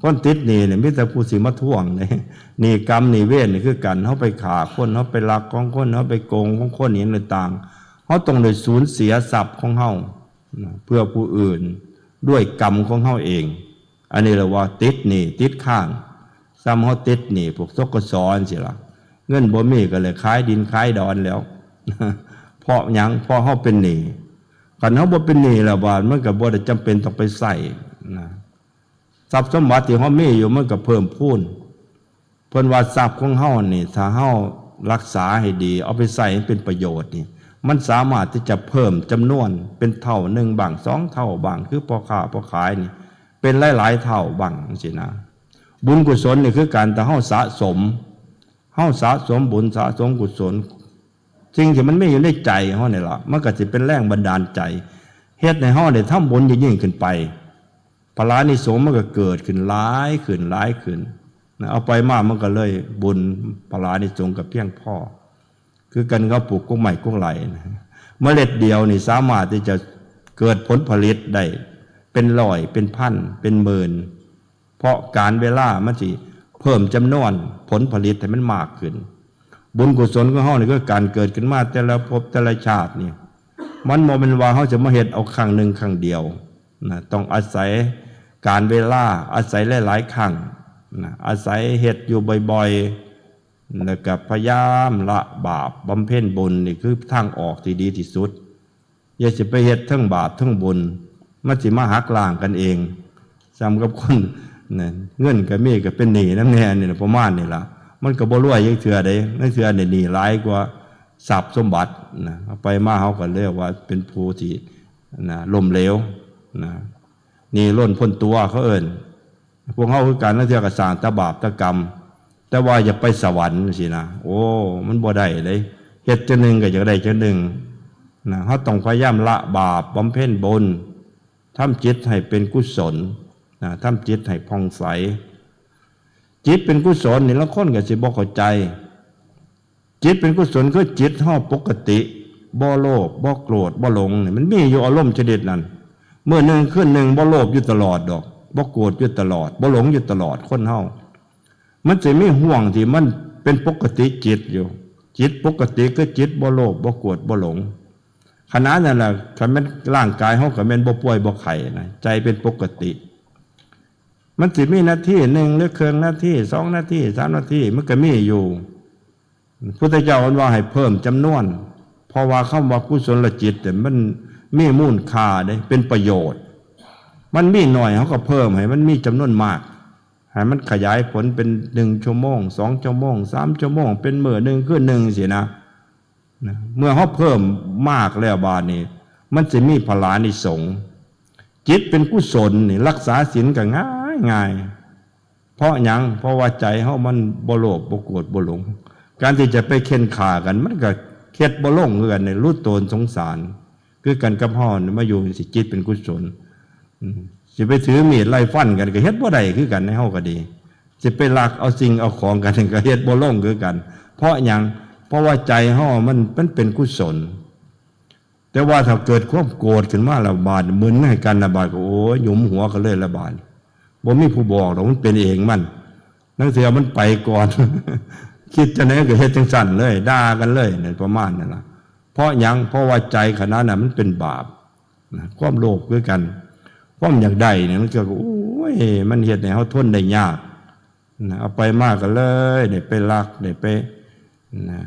คนติดหนี้เนี่ยมีแต่ผู้สิมาทวงเด้ หนี้กรรมหนี้เวรนี่คือกัน เฮาไปฆ่าคน เฮาไปลักของคน เฮาไปโกงของคน อิหยังต่างๆ เฮาต้องได้สูญเสียทรัพย์ของเฮานะ เพื่อผู้อื่น ด้วยกรรมของเฮาเอง อันนี้เรียกว่าติดหนี้ติดค้าง ส่ำเฮาติดหนี้พวก ธ.ก.ส. จั่งซี้ล่ะ เงินบ่มีก็เลยขายดินขายดอนแล้ว เพราะหยัง เพราะเฮาเป็นหนี้ คันเฮาบ่เป็นหนี้แล้วบาด มันก็บ่ได้จำเป็นต้องไปใช้นะ ทรัพย์สมบัติที่เฮามีอยู่มันก็เพิ่มพูน เพิ่นว่าทรัพย์ของเฮานี่ ถ้าเฮารักษาให้ดี เอาไปใช้ให้เป็นประโยชน์นี่ มันสามารถที่จะเพิ่มจำนวนเป็นเท่าหนึ่งบ้าง สองเท่าบ้าง คือพ่อค้าพ่อขายนี่ เป็นหลายๆ เท่าบ้างจั่งซี้นะ บุญกุศลนี่คือการ ถ้าเฮาสะสม เฮาสะสมบุญสะสมกุศล สิ่งที่มันมีอยู่ในใจเฮานี่ล่ะ มันก็สิเป็นแรงบันดาลใจ เฮ็ดให้เฮาได้ทำบุญยิ่งๆ ขึ้นไป พลานิสงส์มันก็เกิดขึ้นหลายขึ้นหลายขึ้นนะ เอาไปมามันก็เลยบุญพลานิสงส์ก็เพียงพอ คือกันกับปลูกกกไม้กกไหล่นะ เมล็ดเดียวนี่สามารถที่จะเกิดผลผลิตได้เป็นร้อย เป็นพัน เป็นหมื่น เพราะกาลเวลามันสิเพิ่มจำนวนผลผลิตให้มันมากขึ้น บุญกุศลของเฮานี่คือการเกิดขึ้นมาแต่ละภพแต่ละชาตินี่ มันบ่แม่นว่าเฮาจะมาเฮ็ดเอาครั้งหนึ่งครั้งเดียวนะ ต้องอาศัยกาลเวลา อาศัยหลายๆ ครั้งนะ อาศัยเฮ็ดอยู่บ่อยๆ แล้วก็พยายามละบาปบำเพ็ญบุญ นี่คือทางออกที่ดีที่สุด อย่าสิไปเฮ็ดทั้งบาปทั้งบุญ มันสิมาหักล้างกันเอง ส่ำกับคนนะ เงินก็มีก็เป็นหนี้นำแหน่นี่ล่ะ ประมาณนี่ล่ะ มันก็บ่รวยจักเทื่อเด้ ลางเทื่อนี่หนี้หลายกว่าทรัพย์สมบัตินะ เอาไปมาเฮาก็เรียกว่าเป็นผู้ที่นะ ล้มเหลวนะ หนี้ล้นพ้นตัวเขาเอิ้น พวกเฮาคือกัน ลางเทื่อก็สร้างแต่บาปแต่กรรม แต่ว่าอยากไปสวรรค์จั่งซี้นะ โอ้ มันบ่ได้เด้ เฮ็ดจั่งหนึ่งก็อยากได้จั่งหนึ่งนะ เฮาต้องพยายามละบาปบำเพ็ญบุญ ทำจิตให้เป็นกุศลนะ ทำจิตให้ผ่องใส จิตเป็นกุศลนี่ลางคนก็สิบ่เข้าใจ จิตเป็นกุศลคือจิตเฮาปกติ บ่โลภ บ่โกรธ บ่หลงนี่ มันมีอยู่อารมณ์ชนิดนั้น มื้อหนึ่งคืนหนึ่งบ่โลภอยู่ตลอดดอก บ่โกรธอยู่ตลอด บ่หลงอยู่ตลอด คนเฮา มันสิมีห่วงที่มันเป็นปกติจิตอยู่ จิตปกติคือจิตบ่โลภ บ่โกรธ บ่หลง ขณะนั้นล่ะ คันแม่นร่างกายเฮาก็แม่นบ่ป่วยบ่ไข้นะ ใจเป็นปกติ มันสิมีนาทีหนึ่งหรือครึ่งนาที สองนาที สามนาที มันก็มีอยู่ พุทธเจ้าเพิ่นว่าให้เพิ่มจำนวน เพราะว่าคำว่ากุศลจิตเนี่ยมันมีมูลค่าเด้ เป็นประโยชน์ มันมีน้อย เฮาก็เพิ่มให้มันมีจำนวนมาก ให้มันขยายผลเป็นหนึ่งชั่วโมง สองชั่วโมง สามชั่วโมง เป็นมื้อหนึ่งคืนหนึ่งซี้นะ นะ เมื่อเฮาเพิ่มมากแล้วบาดนี้ มันสิมีผลานิสงส์ จิตเป็นกุศลนี่รักษาศีลก็ง่ายง่าย เพราะหยัง เพราะว่าใจเฮามันบ่โลภ บ่โกรธ บ่หลง การที่จะไปเข่นฆ่ากัน มันก็เฮ็ดบ่ลงคือกัน ในหลุดโตนสงสาร คือกันกับเฮานี่มาอยู่สิจิตเป็นกุศล อืม สิไปถือมีดไล่ฟันกันก็เฮ็ดบ่ได้คือกัน ในเฮาก็ดี สิไปลักเอาสิ่งเอาของกันก็เฮ็ดบ่ลงคือกัน เพราะหยัง เพราะว่าใจเฮามัน มันเป็นกุศล แต่ว่าถ้าเกิดความโกรธขึ้นมาแล้วบาด มึนให้กันละบาดก็ โอ้ย หยุมหัวกันเลยละบาด บ่มีผู้บอกดอก มันเป็นเองมัน นังเทื่อมันไปก่อน คิดจังได๋ก็เฮ็ดจังซั่นเลย ด่ากันเลย นั่นประมาณนั้นล่ะ เพราะหยัง เพราะว่าใจขณะนั้นมันเป็นบาปนะ ความโลภคือกัน ความอยากได้เนี่ยมันก็ โอ้ย มันเฮ็ดให้เฮาทนได้ยากนะ เอาไปมาก็เลยได้ไปลัก ได้ไปนะ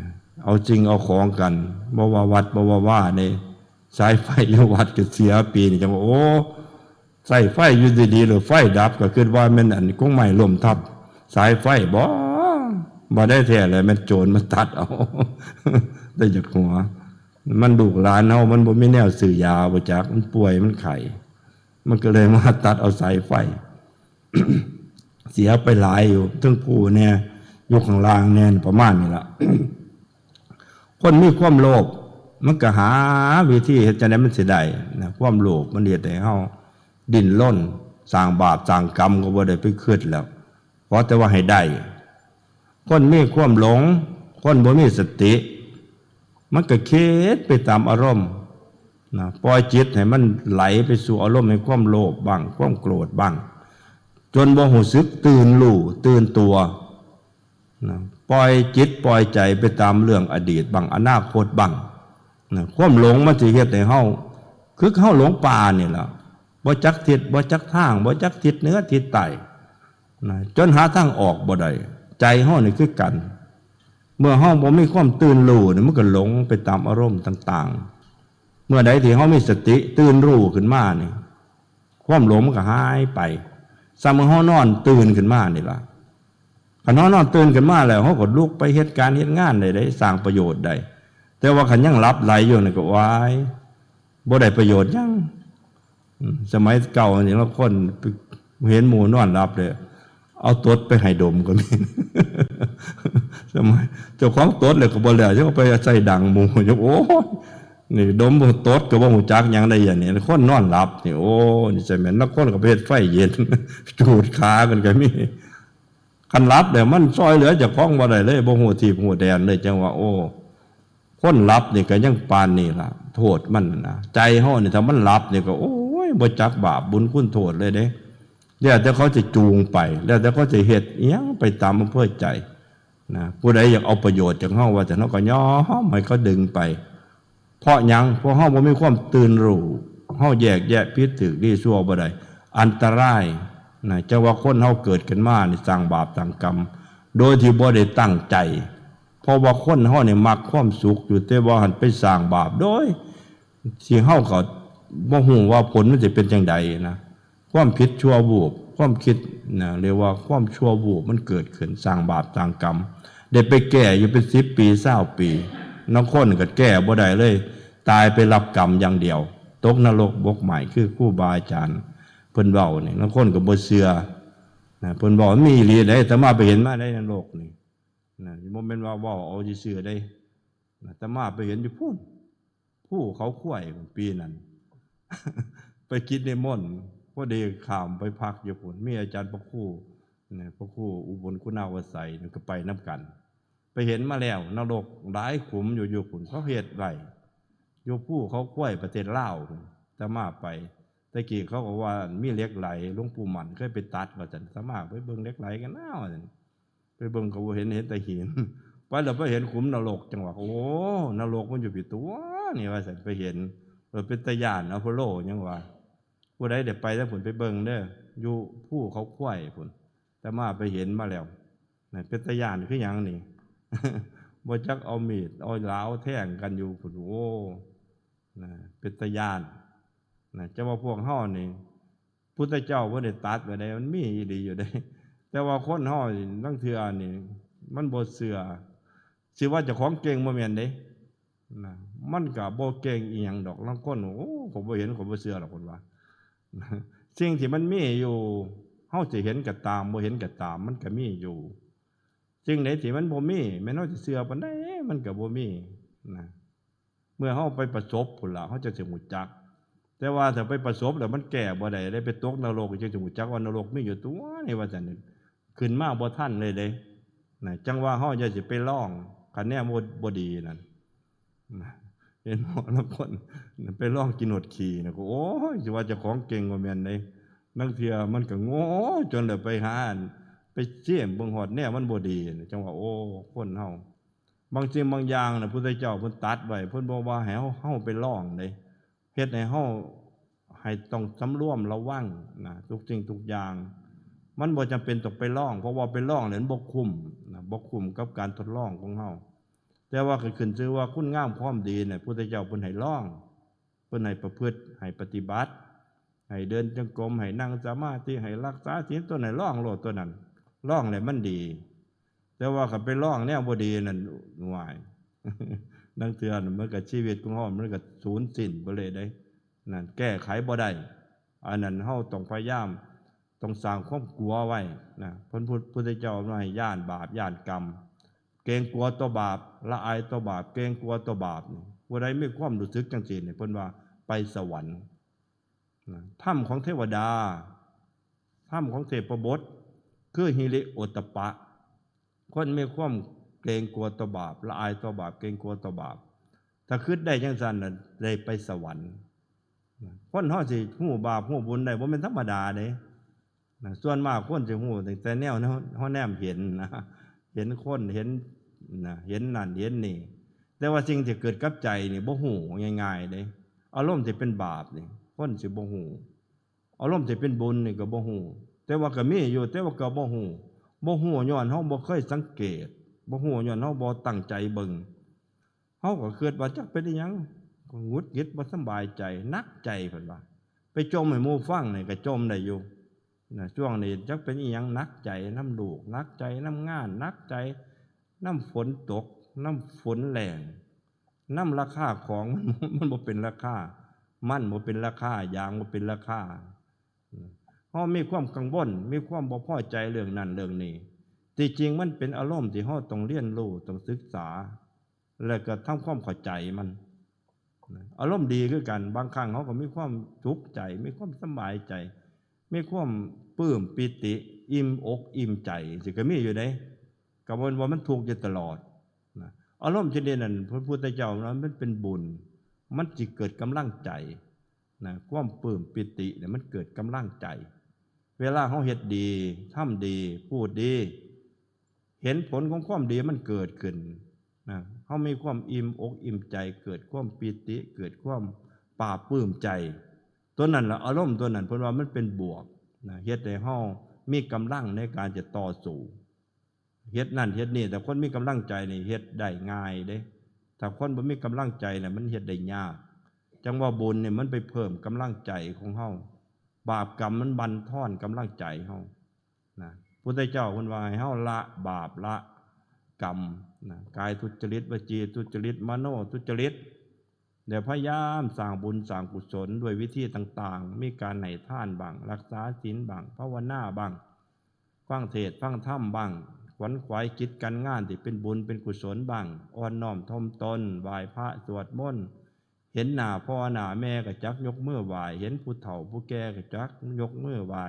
เอาสิ่งเอาของกัน บ่ว่าวัด บ่ว่าว่านี่ สายไฟอยู่วัดก็เสีย ปีนี้จังว่า โอ้ ใช้ไฟอยู่ดีๆ แล้วไฟดับ ก็คิดว่าแม่นอันกงไม้ล้มทับสายไฟบ่ บ่ได้แท้เลย แม่นโจรมาตัดเอา แต่อยากหัว มันลูกหลานเฮา มันบ่มีแนวซื้อยาบ่จัก มันป่วย มันไข้ มันก็เลยมาตัดเอาสายไฟ เสียไปหลายอยู่ เทิงภูแน่ อยู่ข้างล่างแน่ ประมาณนี้ล่ะ คนมีความโลภ มันก็หาวิธีเฮ็ดจั่งใดมันสิได้นะ ความโลภมันเฮ็ดให้เฮาดิ้นรน สร้างบาปสร้างกรรมก็บ่ได้ไปคิดแล้ว ขอแต่ว่าให้ได้ คนมีความหลง คนบ่มีสติ มันก็คิดไปตามอารมณ์นะ ปล่อยจิตให้มันไหลไปสู่อารมณ์แห่งความโลภบ้าง ความโกรธบ้าง จนบ่รู้สึกตื่นรู้ ตื่นตัวนะ ปล่อยจิตปล่อยใจไปตามเรื่องอดีตบ้าง อนาคตบ้างนะ ความหลงมันสิเฮ็ดให้เฮา คือเฮาหลงป่านี่ล่ะ บ่จักทิศ บ่จักทาง บ่จักทิศเหนือทิศใต้นะ จนหาทางออกบ่ได้ ใจเฮานี่คือกัน เมื่อเฮาบ่มีความตื่นรู้นี่ มันก็หลงไปตามอารมณ์ต่างๆ เมื่อใดที่เฮามีสติตื่นรู้ขึ้นมานี่ ความหลงมันก็หายไป ส่ำเมื่อเฮานอนตื่นขึ้นมานี่ล่ะ คันเฮานอนตื่นขึ้นมาแล้ว เฮาก็ลุกไปเฮ็ดการเฮ็ดงานได้ ได้สร้างประโยชน์ได้ แต่ว่าคันยังหลับไหลอยู่นี่ก็ ว้าย บ่ได้ประโยชน์หยัง อืม สมัยเก่านี่ ลางคนเห็นหมู่นอนหลับเลย เอาตดไปให้ดมก็มี สมัยเจ้าของตดเลยก็บ่แล้ว จะเอาไปใส่ดังหมู่ โอ้ย นี่ดมตดก็บ่ฮู้จักหยังได้อย่างนี้ คนนอนหลับนี่ โอ้ นี่จะแม่น ลางคนก็ไปเฮ็ดไฟเย็น จูดขากันก็มี คันหลับแล้วมันซ่อยเหลือเจ้าของบ่ได้เลย บ่ฮู้ทีบฮู้แดนเลย จั่งว่า โอ้ คนหลับนี่ก็ยังปานนี้ล่ะ โทษมันน่ะนะ ใจเฮานี่ถ้ามันหลับนี่ก็ โอ้ย บ่จักบาปบุญคุณโทษเลยเด้ แล้วแต่เขาจะจูงไป แล้วแต่เขาจะเฮ็ดอิหยังไปตามอำเภอใจนะ ผู้ใดอยากเอาประโยชน์จากเฮาว่าซั่น เฮาก็ยอมให้เขาดึงไป เพราะหยัง เพราะเฮาบ่มีความตื่นรู้ เฮาแยกแยะผิดถูกดีชั่วบ่ได้ อันตรายนะ จั่งว่าคนเฮาเกิดขึ้นมานี่สร้างบาปสร้างกรรม โดยที่บ่ได้ตั้งใจ เพราะว่าคนเฮานี่มักความสุขอยู่ แต่ว่าหั้นไปสร้างบาปโดยที่เฮาก็บ่ฮู้ว่าผลมันสิเป็นจั่งใดนะ ความผิดชั่ววูบ ความคิดนะ เรียกว่าความชั่ววูบมันเกิดขึ้น สร้างบาปสร้างกรรม ได้ไปแก้อยู่เป็นสิบปี ซาวปี ลางคนก็แก้บ่ได้เลย ตายไปรับกรรมอย่างเดียว ตกนรกบกไหม้ คือครูบาอาจารย์เพิ่นเว้านี่ ลางคนก็บ่เชื่อนะ เพิ่นเว้ามันมีอีหลีเด้ อาตมาไปเห็นมาในนรกนี่นะ บ่แม่นว่าเว้าเอาซื่อๆเด้ อาตมาไปเห็นอยู่พุ้น ภูเขาควายปีนั้น ไปกิจนิมนต์ พอดีข้ามไปพักอยู่พุ้น มีอาจารย์พระครูนะ พระครูอุบลคุณาวาไสยนี่ก็ไปนำกัน ไปเห็นมาแล้ว นรกหลายขุมอยู่ อยู่พุ้น เขาเฮ็ดไว้ อยู่ภูเขาควายประเทศลาวพุ้น อาตมาไป แต่กี้เขาก็ว่ามีเหล็กไหล หลวงปู่หมั่นเคยไปตัดว่าซั่น อาตมาไปเบิ่งเหล็กไหลกันนะว่าซั่น ไปเบิ่งก็บ่เห็น เห็นแต่หิน ไปแล้วไปเห็นขุมนรกจังหวะ โอ้ นรกมันอยู่พี้ตัวนี่ว่าซั่น ไปเห็น เออ เป็นตาย้านอพอลโลยังว่า ผู้ใดได้ไปแล้วพุ้นไปเบิ่งเด้อ อยู่ภูเขาควายพุ้น อาตมาไปเห็นมาแล้ว นะ เป็นตาย้านคือหยังนี่ บ่จักเอามีดเอาหลาวแทงกันอยู่พุ้น โอ้ นะ เป็นตาย้าน นะ จะว่าพวกเฮานี่ พุทธเจ้าบ่ได้ตัดไว้ได้ มันมีอีหลีอยู่เด้ แต่ว่าคนเฮานี่ ลางเทื่อนี่ มันบ่เชื่อ สิว่าเจ้าของเก่งบ่แม่นเด้ นะ มันก็บ่เก่งอีหยังดอก ลางคน โอ้ ข้อยบ่เห็น ข้อยบ่เชื่อดอก เพิ่นว่า สิ่งที่มันมีอยู่ เฮาสิเห็นก็ตาม บ่เห็นก็ตาม มันก็มีอยู่ สิ่งใดที่มันบ่มี แม้นเฮาสิเชื่อปานใด มันก็บ่มี นะ เมื่อเฮาไปประสบพุ้นล่ะ เฮาจั่งสิรู้จัก แต่ว่าถ้าไปประสบแล้วมันแก้บ่ได้เด้ ไปตกนรกจั่งสิรู้จักว่านรกมีอยู่ตัวนี่ว่าซั่น ขึ้นมาบ่ทันเลยเด้ นะ จั่งว่าเฮาอย่าสิไปลอง คันแนวบ่ บ่ดีนั่น นะ เห็นบ่ ลางคนไปลองกินฮอดขี้นะ ก็ โอ้ย สิว่าเจ้าของเก่งกว่าแม่นเด้ ลางเทื่อมันก็โง่จนได้ไปหา ไปเสี่ยมเบิ่งฮอดแนวมันบ่ดีนะ จั่งว่า โอ้ คนเฮา บางสิ่งบางอย่างน่ะ พุทธเจ้าเพิ่นตัดไว้ เพิ่นบอกว่าให้เฮา เฮาไปลองเด้ เฮ็ดให้เฮา ให้ต้องสำรวมระวังนะ ทุกสิ่งทุกอย่าง มันบ่จำเป็นต้องไปลอง เพราะว่าไปลองแล้วมันบ่คุ้มนะ บ่คุ้มกับการทดลองของเฮา แต่ว่าก็ขึ้นชื่อว่าคุณงามความดีเนี่ย พุทธเจ้าเพิ่นให้ลอง เพิ่นให้ประพฤติ ให้ปฏิบัติ ให้เดินจงกรม ให้นั่งสมาธิ ให้รักษาศีล ตัวไหนลองโลดตัวนั้น ลองแล้วมันดี แต่ว่าคันไปลองแนวบ่ดีนั่น หวาย ลางเทื่อมันก็ชีวิตของเฮามันก็สูญสิ้นไปเลยเด้ นั่นแก้ไขบ่ได้ อันนั้นเฮาต้องพยายาม ต้องสร้างความกลัวไว้นะ เพิ่นพุทธ พุทธเจ้าว่าให้ย้านบาป ย้านกรรม เกรงกลัวต่อบาป ละอายต่อบาป เกรงกลัวต่อบาปนี่ ผู้ใดมีความรู้สึกจั่งซี้นี่ เพิ่นว่าไปสวรรค์นะ ธรรมของเทวดา ธรรมของเทพบุตร คือฮิริโอตตัปปะ คนมีความเกรงกลัวต่อบาป ละอายต่อบาป เกรงกลัวต่อบาป ถ้าคิดได้จั่งซั่นน่ะ ได้ไปสวรรค์นะ คนเฮาสิฮู้บาปฮู้บุญได้ บ่แม่นธรรมดาเด้นะ ส่วนมากคนสิฮู้ตั้งแต่แนวเฮา เฮาแนมเห็นนะ เห็นคน เห็นนะ เห็นนั่น เห็นนี่ แต่ว่าสิ่งที่เกิดกับใจนี่บ่ฮู้ง่ายๆเด้ อารมณ์ที่เป็นบาปนี่ คนสิบ่ฮู้ อารมณ์ที่เป็นบุญนี่ก็บ่ฮู้ แต่ว่าก็มีอยู่ แต่ว่าก็บ่ฮู้ บ่ฮู้ย้อนเฮาบ่เคยสังเกต บ่ฮู้ย้อนเฮาบ่ตั้งใจเบิ่ง เฮาก็คิดว่าจักเป็นอิหยัง ก็หงุดหงิด บ่สำบายใจ หนักใจ เพิ่นว่า ไปจ่มให้หมู่ฟังนี่ก็จ่มได้อยู่นะ ช่วงนี้จักเป็นอิหยัง หนักใจนำลูก หนักใจนำงาน หนักใจนำฝนตก นำฝนแล้ง นำราคาของ มัน มันบ่เป็นราคา มันบ่เป็นราคา ยางบ่เป็นราคา เฮามีความกังวล มีความบ่พอใจเรื่องนั้นเรื่องนี้ ที่จริงมันเป็นอารมณ์ที่เฮาต้องเรียนรู้ ต้องศึกษา แล้วก็ทำความเข้าใจมัน อารมณ์ดีคือกัน บางครั้งเฮาก็มีความสุขใจ มีความสำบายใจ มีความปลื้มปีติ อิ่มอกอิ่มใจ สิก็มีอยู่เด้ ก็บ่แม่นว่ามันทุกข์อยู่ตลอดนะ อารมณ์ชนิดนั้น พระพุทธเจ้าว่ามันเป็นบุญ มันสิเกิดกำลังใจนะ ความปลื้มปีติเนี่ยมันเกิดกำลังใจ เวลาเฮาเฮ็ดดี ทำดี พูดดี เห็นผลของความดีมันเกิดขึ้นนะ เฮามีความอิ่มอกอิ่มใจ เกิดความปีติ เกิดความปลาบปลื้มใจ ตัวนั้นล่ะ อารมณ์ตัวนั้นเพิ่นว่ามันเป็นบวกนะ เฮ็ดให้เฮามีกำลังในการจะต่อสู้ เฮ็ดนั่นเฮ็ดนี่ แต่คนมีกำลังใจนี่เฮ็ดได้ง่ายเด้ ถ้าคนบ่มีกำลังใจน่ะ มันเฮ็ดได้ยาก จั่งว่าบุญนี่มันไปเพิ่มกำลังใจของเฮา บาปกรรมมันบั่นทอนกำลังใจเฮานะ พุทธเจ้าเพิ่นว่าให้เฮาละบาปละกรรมนะ กายทุจริต วจีทุจริต มโนทุจริต แล้วพยายามสร้างบุญสร้างกุศลด้วยวิธีต่างๆ มีการให้ทานบ้าง รักษาศีลบ้าง ภาวนาบ้าง ฟังเทศน์ฟังธรรมบ้าง ขวนขวายกิจการงานที่เป็นบุญเป็นกุศลบ้าง อ่อนน้อมถ่อมตน ไหว้พระสวดมนต์ เห็นหน้าพ่อหน้าแม่ก็จักยกมือไหว้ เห็นผู้เฒ่าผู้แก่ก็จักยกมือไหว้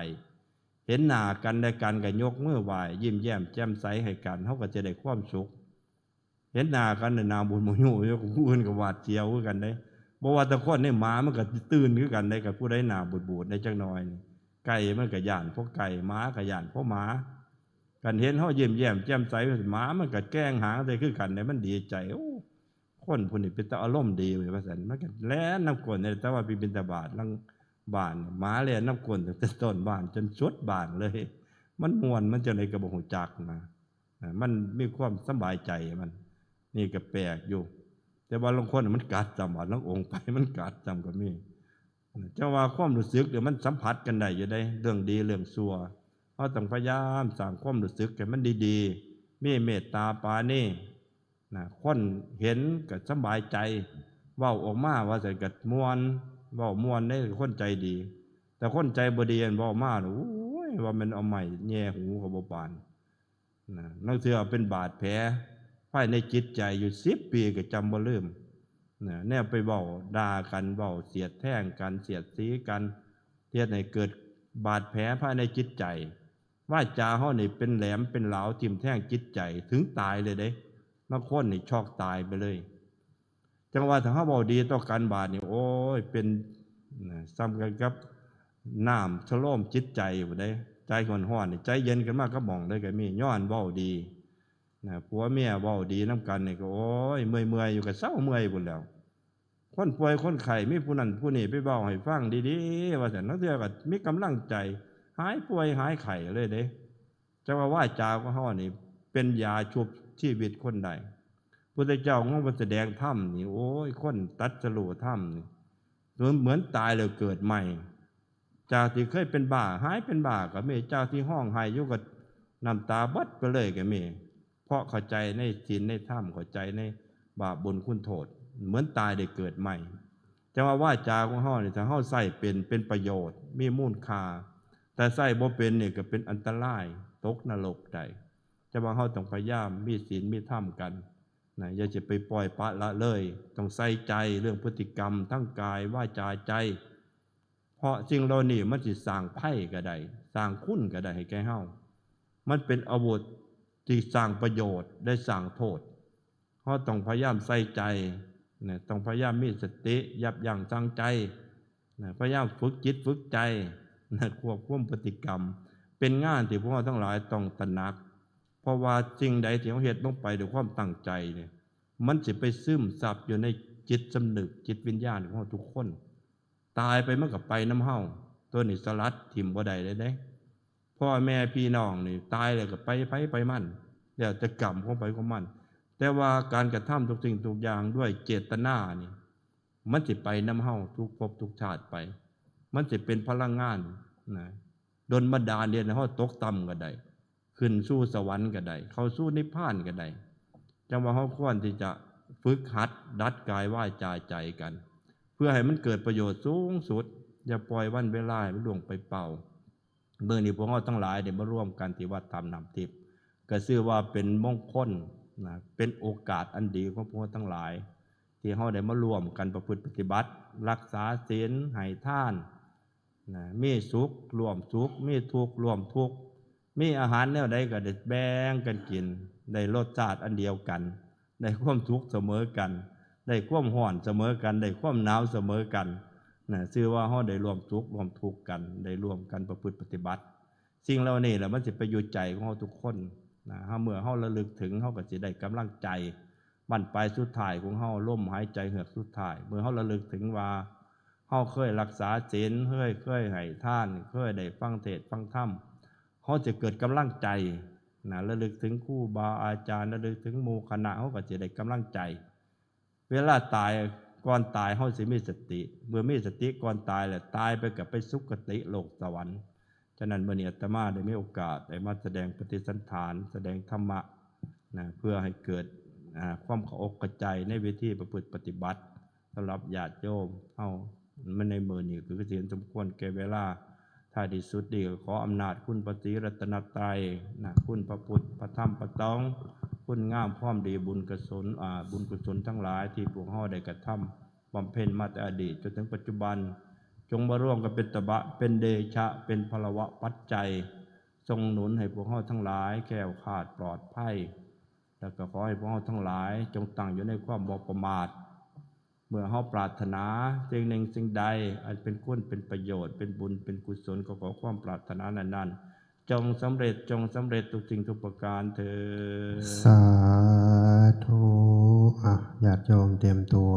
เห็นหน้ากันและกันก็ยกมือไหว้ ยิ้มแย้มแจ่มใสให้กัน เฮาก็จะได้ความสุข เห็นหน้ากันน่ะ หน้าบูดบ่ฮู้อยู่ ผู้อื่นก็หวาดเสียวคือกันเด้ บ่ว่าแต่คนนี่ หมามันก็ตื่นคือกันได้ กับผู้ใดหน้าบูดๆได้จักหน่อยนี่ ไก่มันก็ย้านพวกไก่ หมาก็ย้านพวกหมา กันเห็นเฮายิ้มแย้มแจ่มใส หมามันก็แกว่งหางใส่คือกันได้ มันดีใจ โอ้ คนผู้นี้เป็นตาอารมณ์ดีเว้ย ว่าซั่น มันก็แล่นนำก้นนี่ แต่ว่าไปบิณฑบาตหลังบ้านนี่ หมาแล่นนำก้นตั้งแต่ต้นบ้านจนสุดบ้านเลย มันม่วน มันจั่งใดก็บ่ฮู้จักนะ อ่า มันมีความสำบายใจมัน นี่ก็แปลกอยู่ แต่ว่าลางคนมันกัดซ้ำ ว่าลางองค์ไปมันกัดซ้ำก็มี จั่งว่าความรู้สึกเนี่ยมันสัมผัสกันได้อยู่เด้ เรื่องดีเรื่องชั่ว เราต้องพยายามสร้างความรู้สึกให้มันดีๆ มีเมตตาปราณี นะ คนเห็นก็สำบายใจ เว้าออกมาว่าซั่นก็ม่วน เว้าม่วนเด้ คนใจดี แต่คนใจบ่ดี อันเว้ามาน่ะ โอ้ย ว่ามันเอาไม้แหย่หูก็บ่ปาน นะ ลางเทื่อเป็นบาดแผลภายในจิตใจอยู่สิบปีก็จำบ่ลืม นะ แนวไปเว้าด่ากัน เว้าเสียดแทงกัน เสียดสีกัน เฮ็ดให้เกิดบาดแผลภายในจิตใจ วาจาเฮานี่เป็นแหลมเป็นหลาวทิ่มแทงจิตใจถึงตายเลยเด้ บางคนนี่ช็อกตายไปเลย จั่งว่าถ้าเฮาเว้าดีต่อกันบาดนี่ โอ้ย เป็น นะ ส่ำกันกับน้ำชะโลมจิตใจพู้นเด้ ใจฮ้อนๆนี่ ใจเย็นขึ้นมากับหม่องเลยก็มี ย้อนเว้าดี นะ ผัวเมียเว้าดีนำกันนี่ก็ โอ้ย เมื่อยๆอยู่ก็เซาเมื่อยพู้นแหล้ว คนป่วยคนไข้ มีผู้นั้นผู้นี้ไปเว้าให้ฟังดีๆ ว่าซั่น ลางเทื่อก็มีกำลังใจ หายป่วยหายไข้เลยเด้ จั่งว่าวาจาของเฮานี่เป็นยาชุบชีวิตคนได้ พุทธเจ้าของเฮาเพิ่นแสดงธรรมนี่ โอ้ย คนตรัสรู้ธรรมนี่ เหมือน เหมือนตายแล้วเกิดใหม่ จากที่เคยเป็นบ้า หายเป็นบ้าก็มี จากที่ฮ้องไห้อยู่ก็น้ำตาเบิดไปเลยก็มี เพราะเข้าใจในศีลในธรรม เข้าใจในบาปบุญคุณโทษ เหมือนตายได้เกิดใหม่ จั่งว่าวาจาของเฮานี่ ถ้าเฮาใช้เป็น เป็นประโยชน์ มีมูลค่า แต่ใช้บ่เป็นนี่ก็เป็นอันตราย ตกนรกได้ จั่งว่าเฮาต้องพยายามมีศีลมีธรรมกันนะ อย่าจะไปปล่อยปละละเลย ต้องใส่ใจเรื่องพฤติกรรมทั้งกาย วาจา ใจ เพราะสิ่งเหล่านี้มันสิสร้างภัยก็ได้ สร้างคุณก็ได้ให้แก่เฮา มันเป็นอาวุธที่สร้างประโยชน์ และสร้างโทษ เฮาต้องพยายามใส่ใจนะ ต้องพยายามมีสติ ยับยั้งชั่งใจนะ พยายามฝึกจิตฝึกใจนะ ควบคุมพฤติกรรม เป็นงานที่พวกเราทั้งหลายต้องตระหนัก เพราะว่าสิ่งใดที่เฮาเฮ็ดลงไปด้วยความตั้งใจเนี่ย มันสิไปซึมซับอยู่ในจิตสำนึก จิตวิญญาณของเฮาทุกคน ตายไปมันก็ไปนำเฮา ตัวนี้สลัดถิ่มบ่ได้เลยเด้ พ่อแม่พี่น้องนี่ตายแล้วก็ไปไผไปมัน แล้วแต่กรรมของไผของมัน แต่ว่าการกระทำทุกสิ่งทุกอย่างด้วยเจตนานี่ มันสิไปนำเฮาทุกภพทุกชาติไป มันสิเป็นพลังงานนะ ดลบันดาลเฮ็ดให้เฮาตกต่ำก็ได้ ขึ้นสู่สวรรค์ก็ได้ เข้าสู่นิพพานก็ได้ จั่งว่าเฮาควรที่จะฝึกหัดดัดกายวาจาใจกัน เพื่อให้มันเกิดประโยชน์สูงสุด อย่าปล่อยวันเวลาให้มันล่วงไปเปล่า มื้อนี้พวกเฮาทั้งหลายได้มาร่วมกันที่วัดถ้ำน้ำทิพย์ ก็ชื่อว่าเป็นมงคลนะ เป็นโอกาสอันดีของพวกเฮาทั้งหลาย ที่เฮาได้มาร่วมกันประพฤติปฏิบัติ รักษาศีล ให้ทานนะ มีสุขร่วมสุข มีทุกข์ร่วมทุกข์ มีอาหารแนวใดก็ได้แบ่งกันกิน ได้รสชาติอันเดียวกัน ได้ความสุขเสมอกัน ได้ความร้อนเสมอกัน ได้ความหนาวเสมอกันนะ ชื่อว่าเฮาได้ร่วมสุขร่วมทุกข์กัน ได้ร่วมกันประพฤติปฏิบัติ สิ่งเหล่านี้แหละมันสิไปอยู่ใจของเฮาทุกคนนะ เฮา เมื่อเฮาระลึกถึง เฮาก็สิได้กำลังใจ บั้นปลายสุดท้ายของเฮา ลมหายใจเฮือกสุดท้าย เมื่อเฮาระลึกถึงว่าเฮาเคยรักษาศีล เคย เคยให้ทาน เคยได้ฟังเทศน์ฟังธรรม เฮาจะเกิดกำลังใจนะ ระลึกถึงครูบาอาจารย์ ระลึกถึงหมู่คณะ เฮาก็สิได้กำลังใจ เวลาตาย ก่อนตายเฮาสิมีสติ เมื่อมีสติก่อนตายแล้ว ตายไปก็ไปสุคติโลกสวรรค์ ฉะนั้นมื้อนี้อาตมาได้มีโอกาสได้มาแสดงปฏิสันถาน แสดงธรรมะนะ เพื่อให้เกิด อ่า ความเข้าอกเข้าใจในวิธีประพฤติปฏิบัติ สำหรับญาติโยมเฮา มันในมื้อนี้ก็คือสิเห็นสมควรแก่เวลา ท้ายที่สุดนี้ก็ขออำนาจคุณพระศรีรัตนตรัยนะ คุณพระพุทธ พระธรรม พระสงฆ์ คุณงามความดีบุญกุศล อ่า บุญกุศลทั้งหลายที่พวกเฮาได้กระทำบำเพ็ญมาแต่อดีตจนถึงปัจจุบัน จงมาร่วมกันเป็นตบะ เป็นเดชะ เป็นพลวะปัจจัย ทรงหนุนให้พวกเฮาทั้งหลายแคล้วคลาดปลอดภัย แล้วก็ขอให้พวกเฮาทั้งหลายจงตั้งอยู่ในความบ่ประมาท เมื่อเฮาปรารถนาสิ่งหนึ่งสิ่งใด อันเป็นคุณเป็นประโยชน์ เป็นบุญเป็นกุศล ก็ขอความปรารถนานั้นๆ จงสำเร็จ จงสำเร็จทุกสิ่งทุกประการเทอญ สาธุ อ่ะ ญาติโยมเตรียมตัว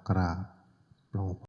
กราบหลวงพ่อ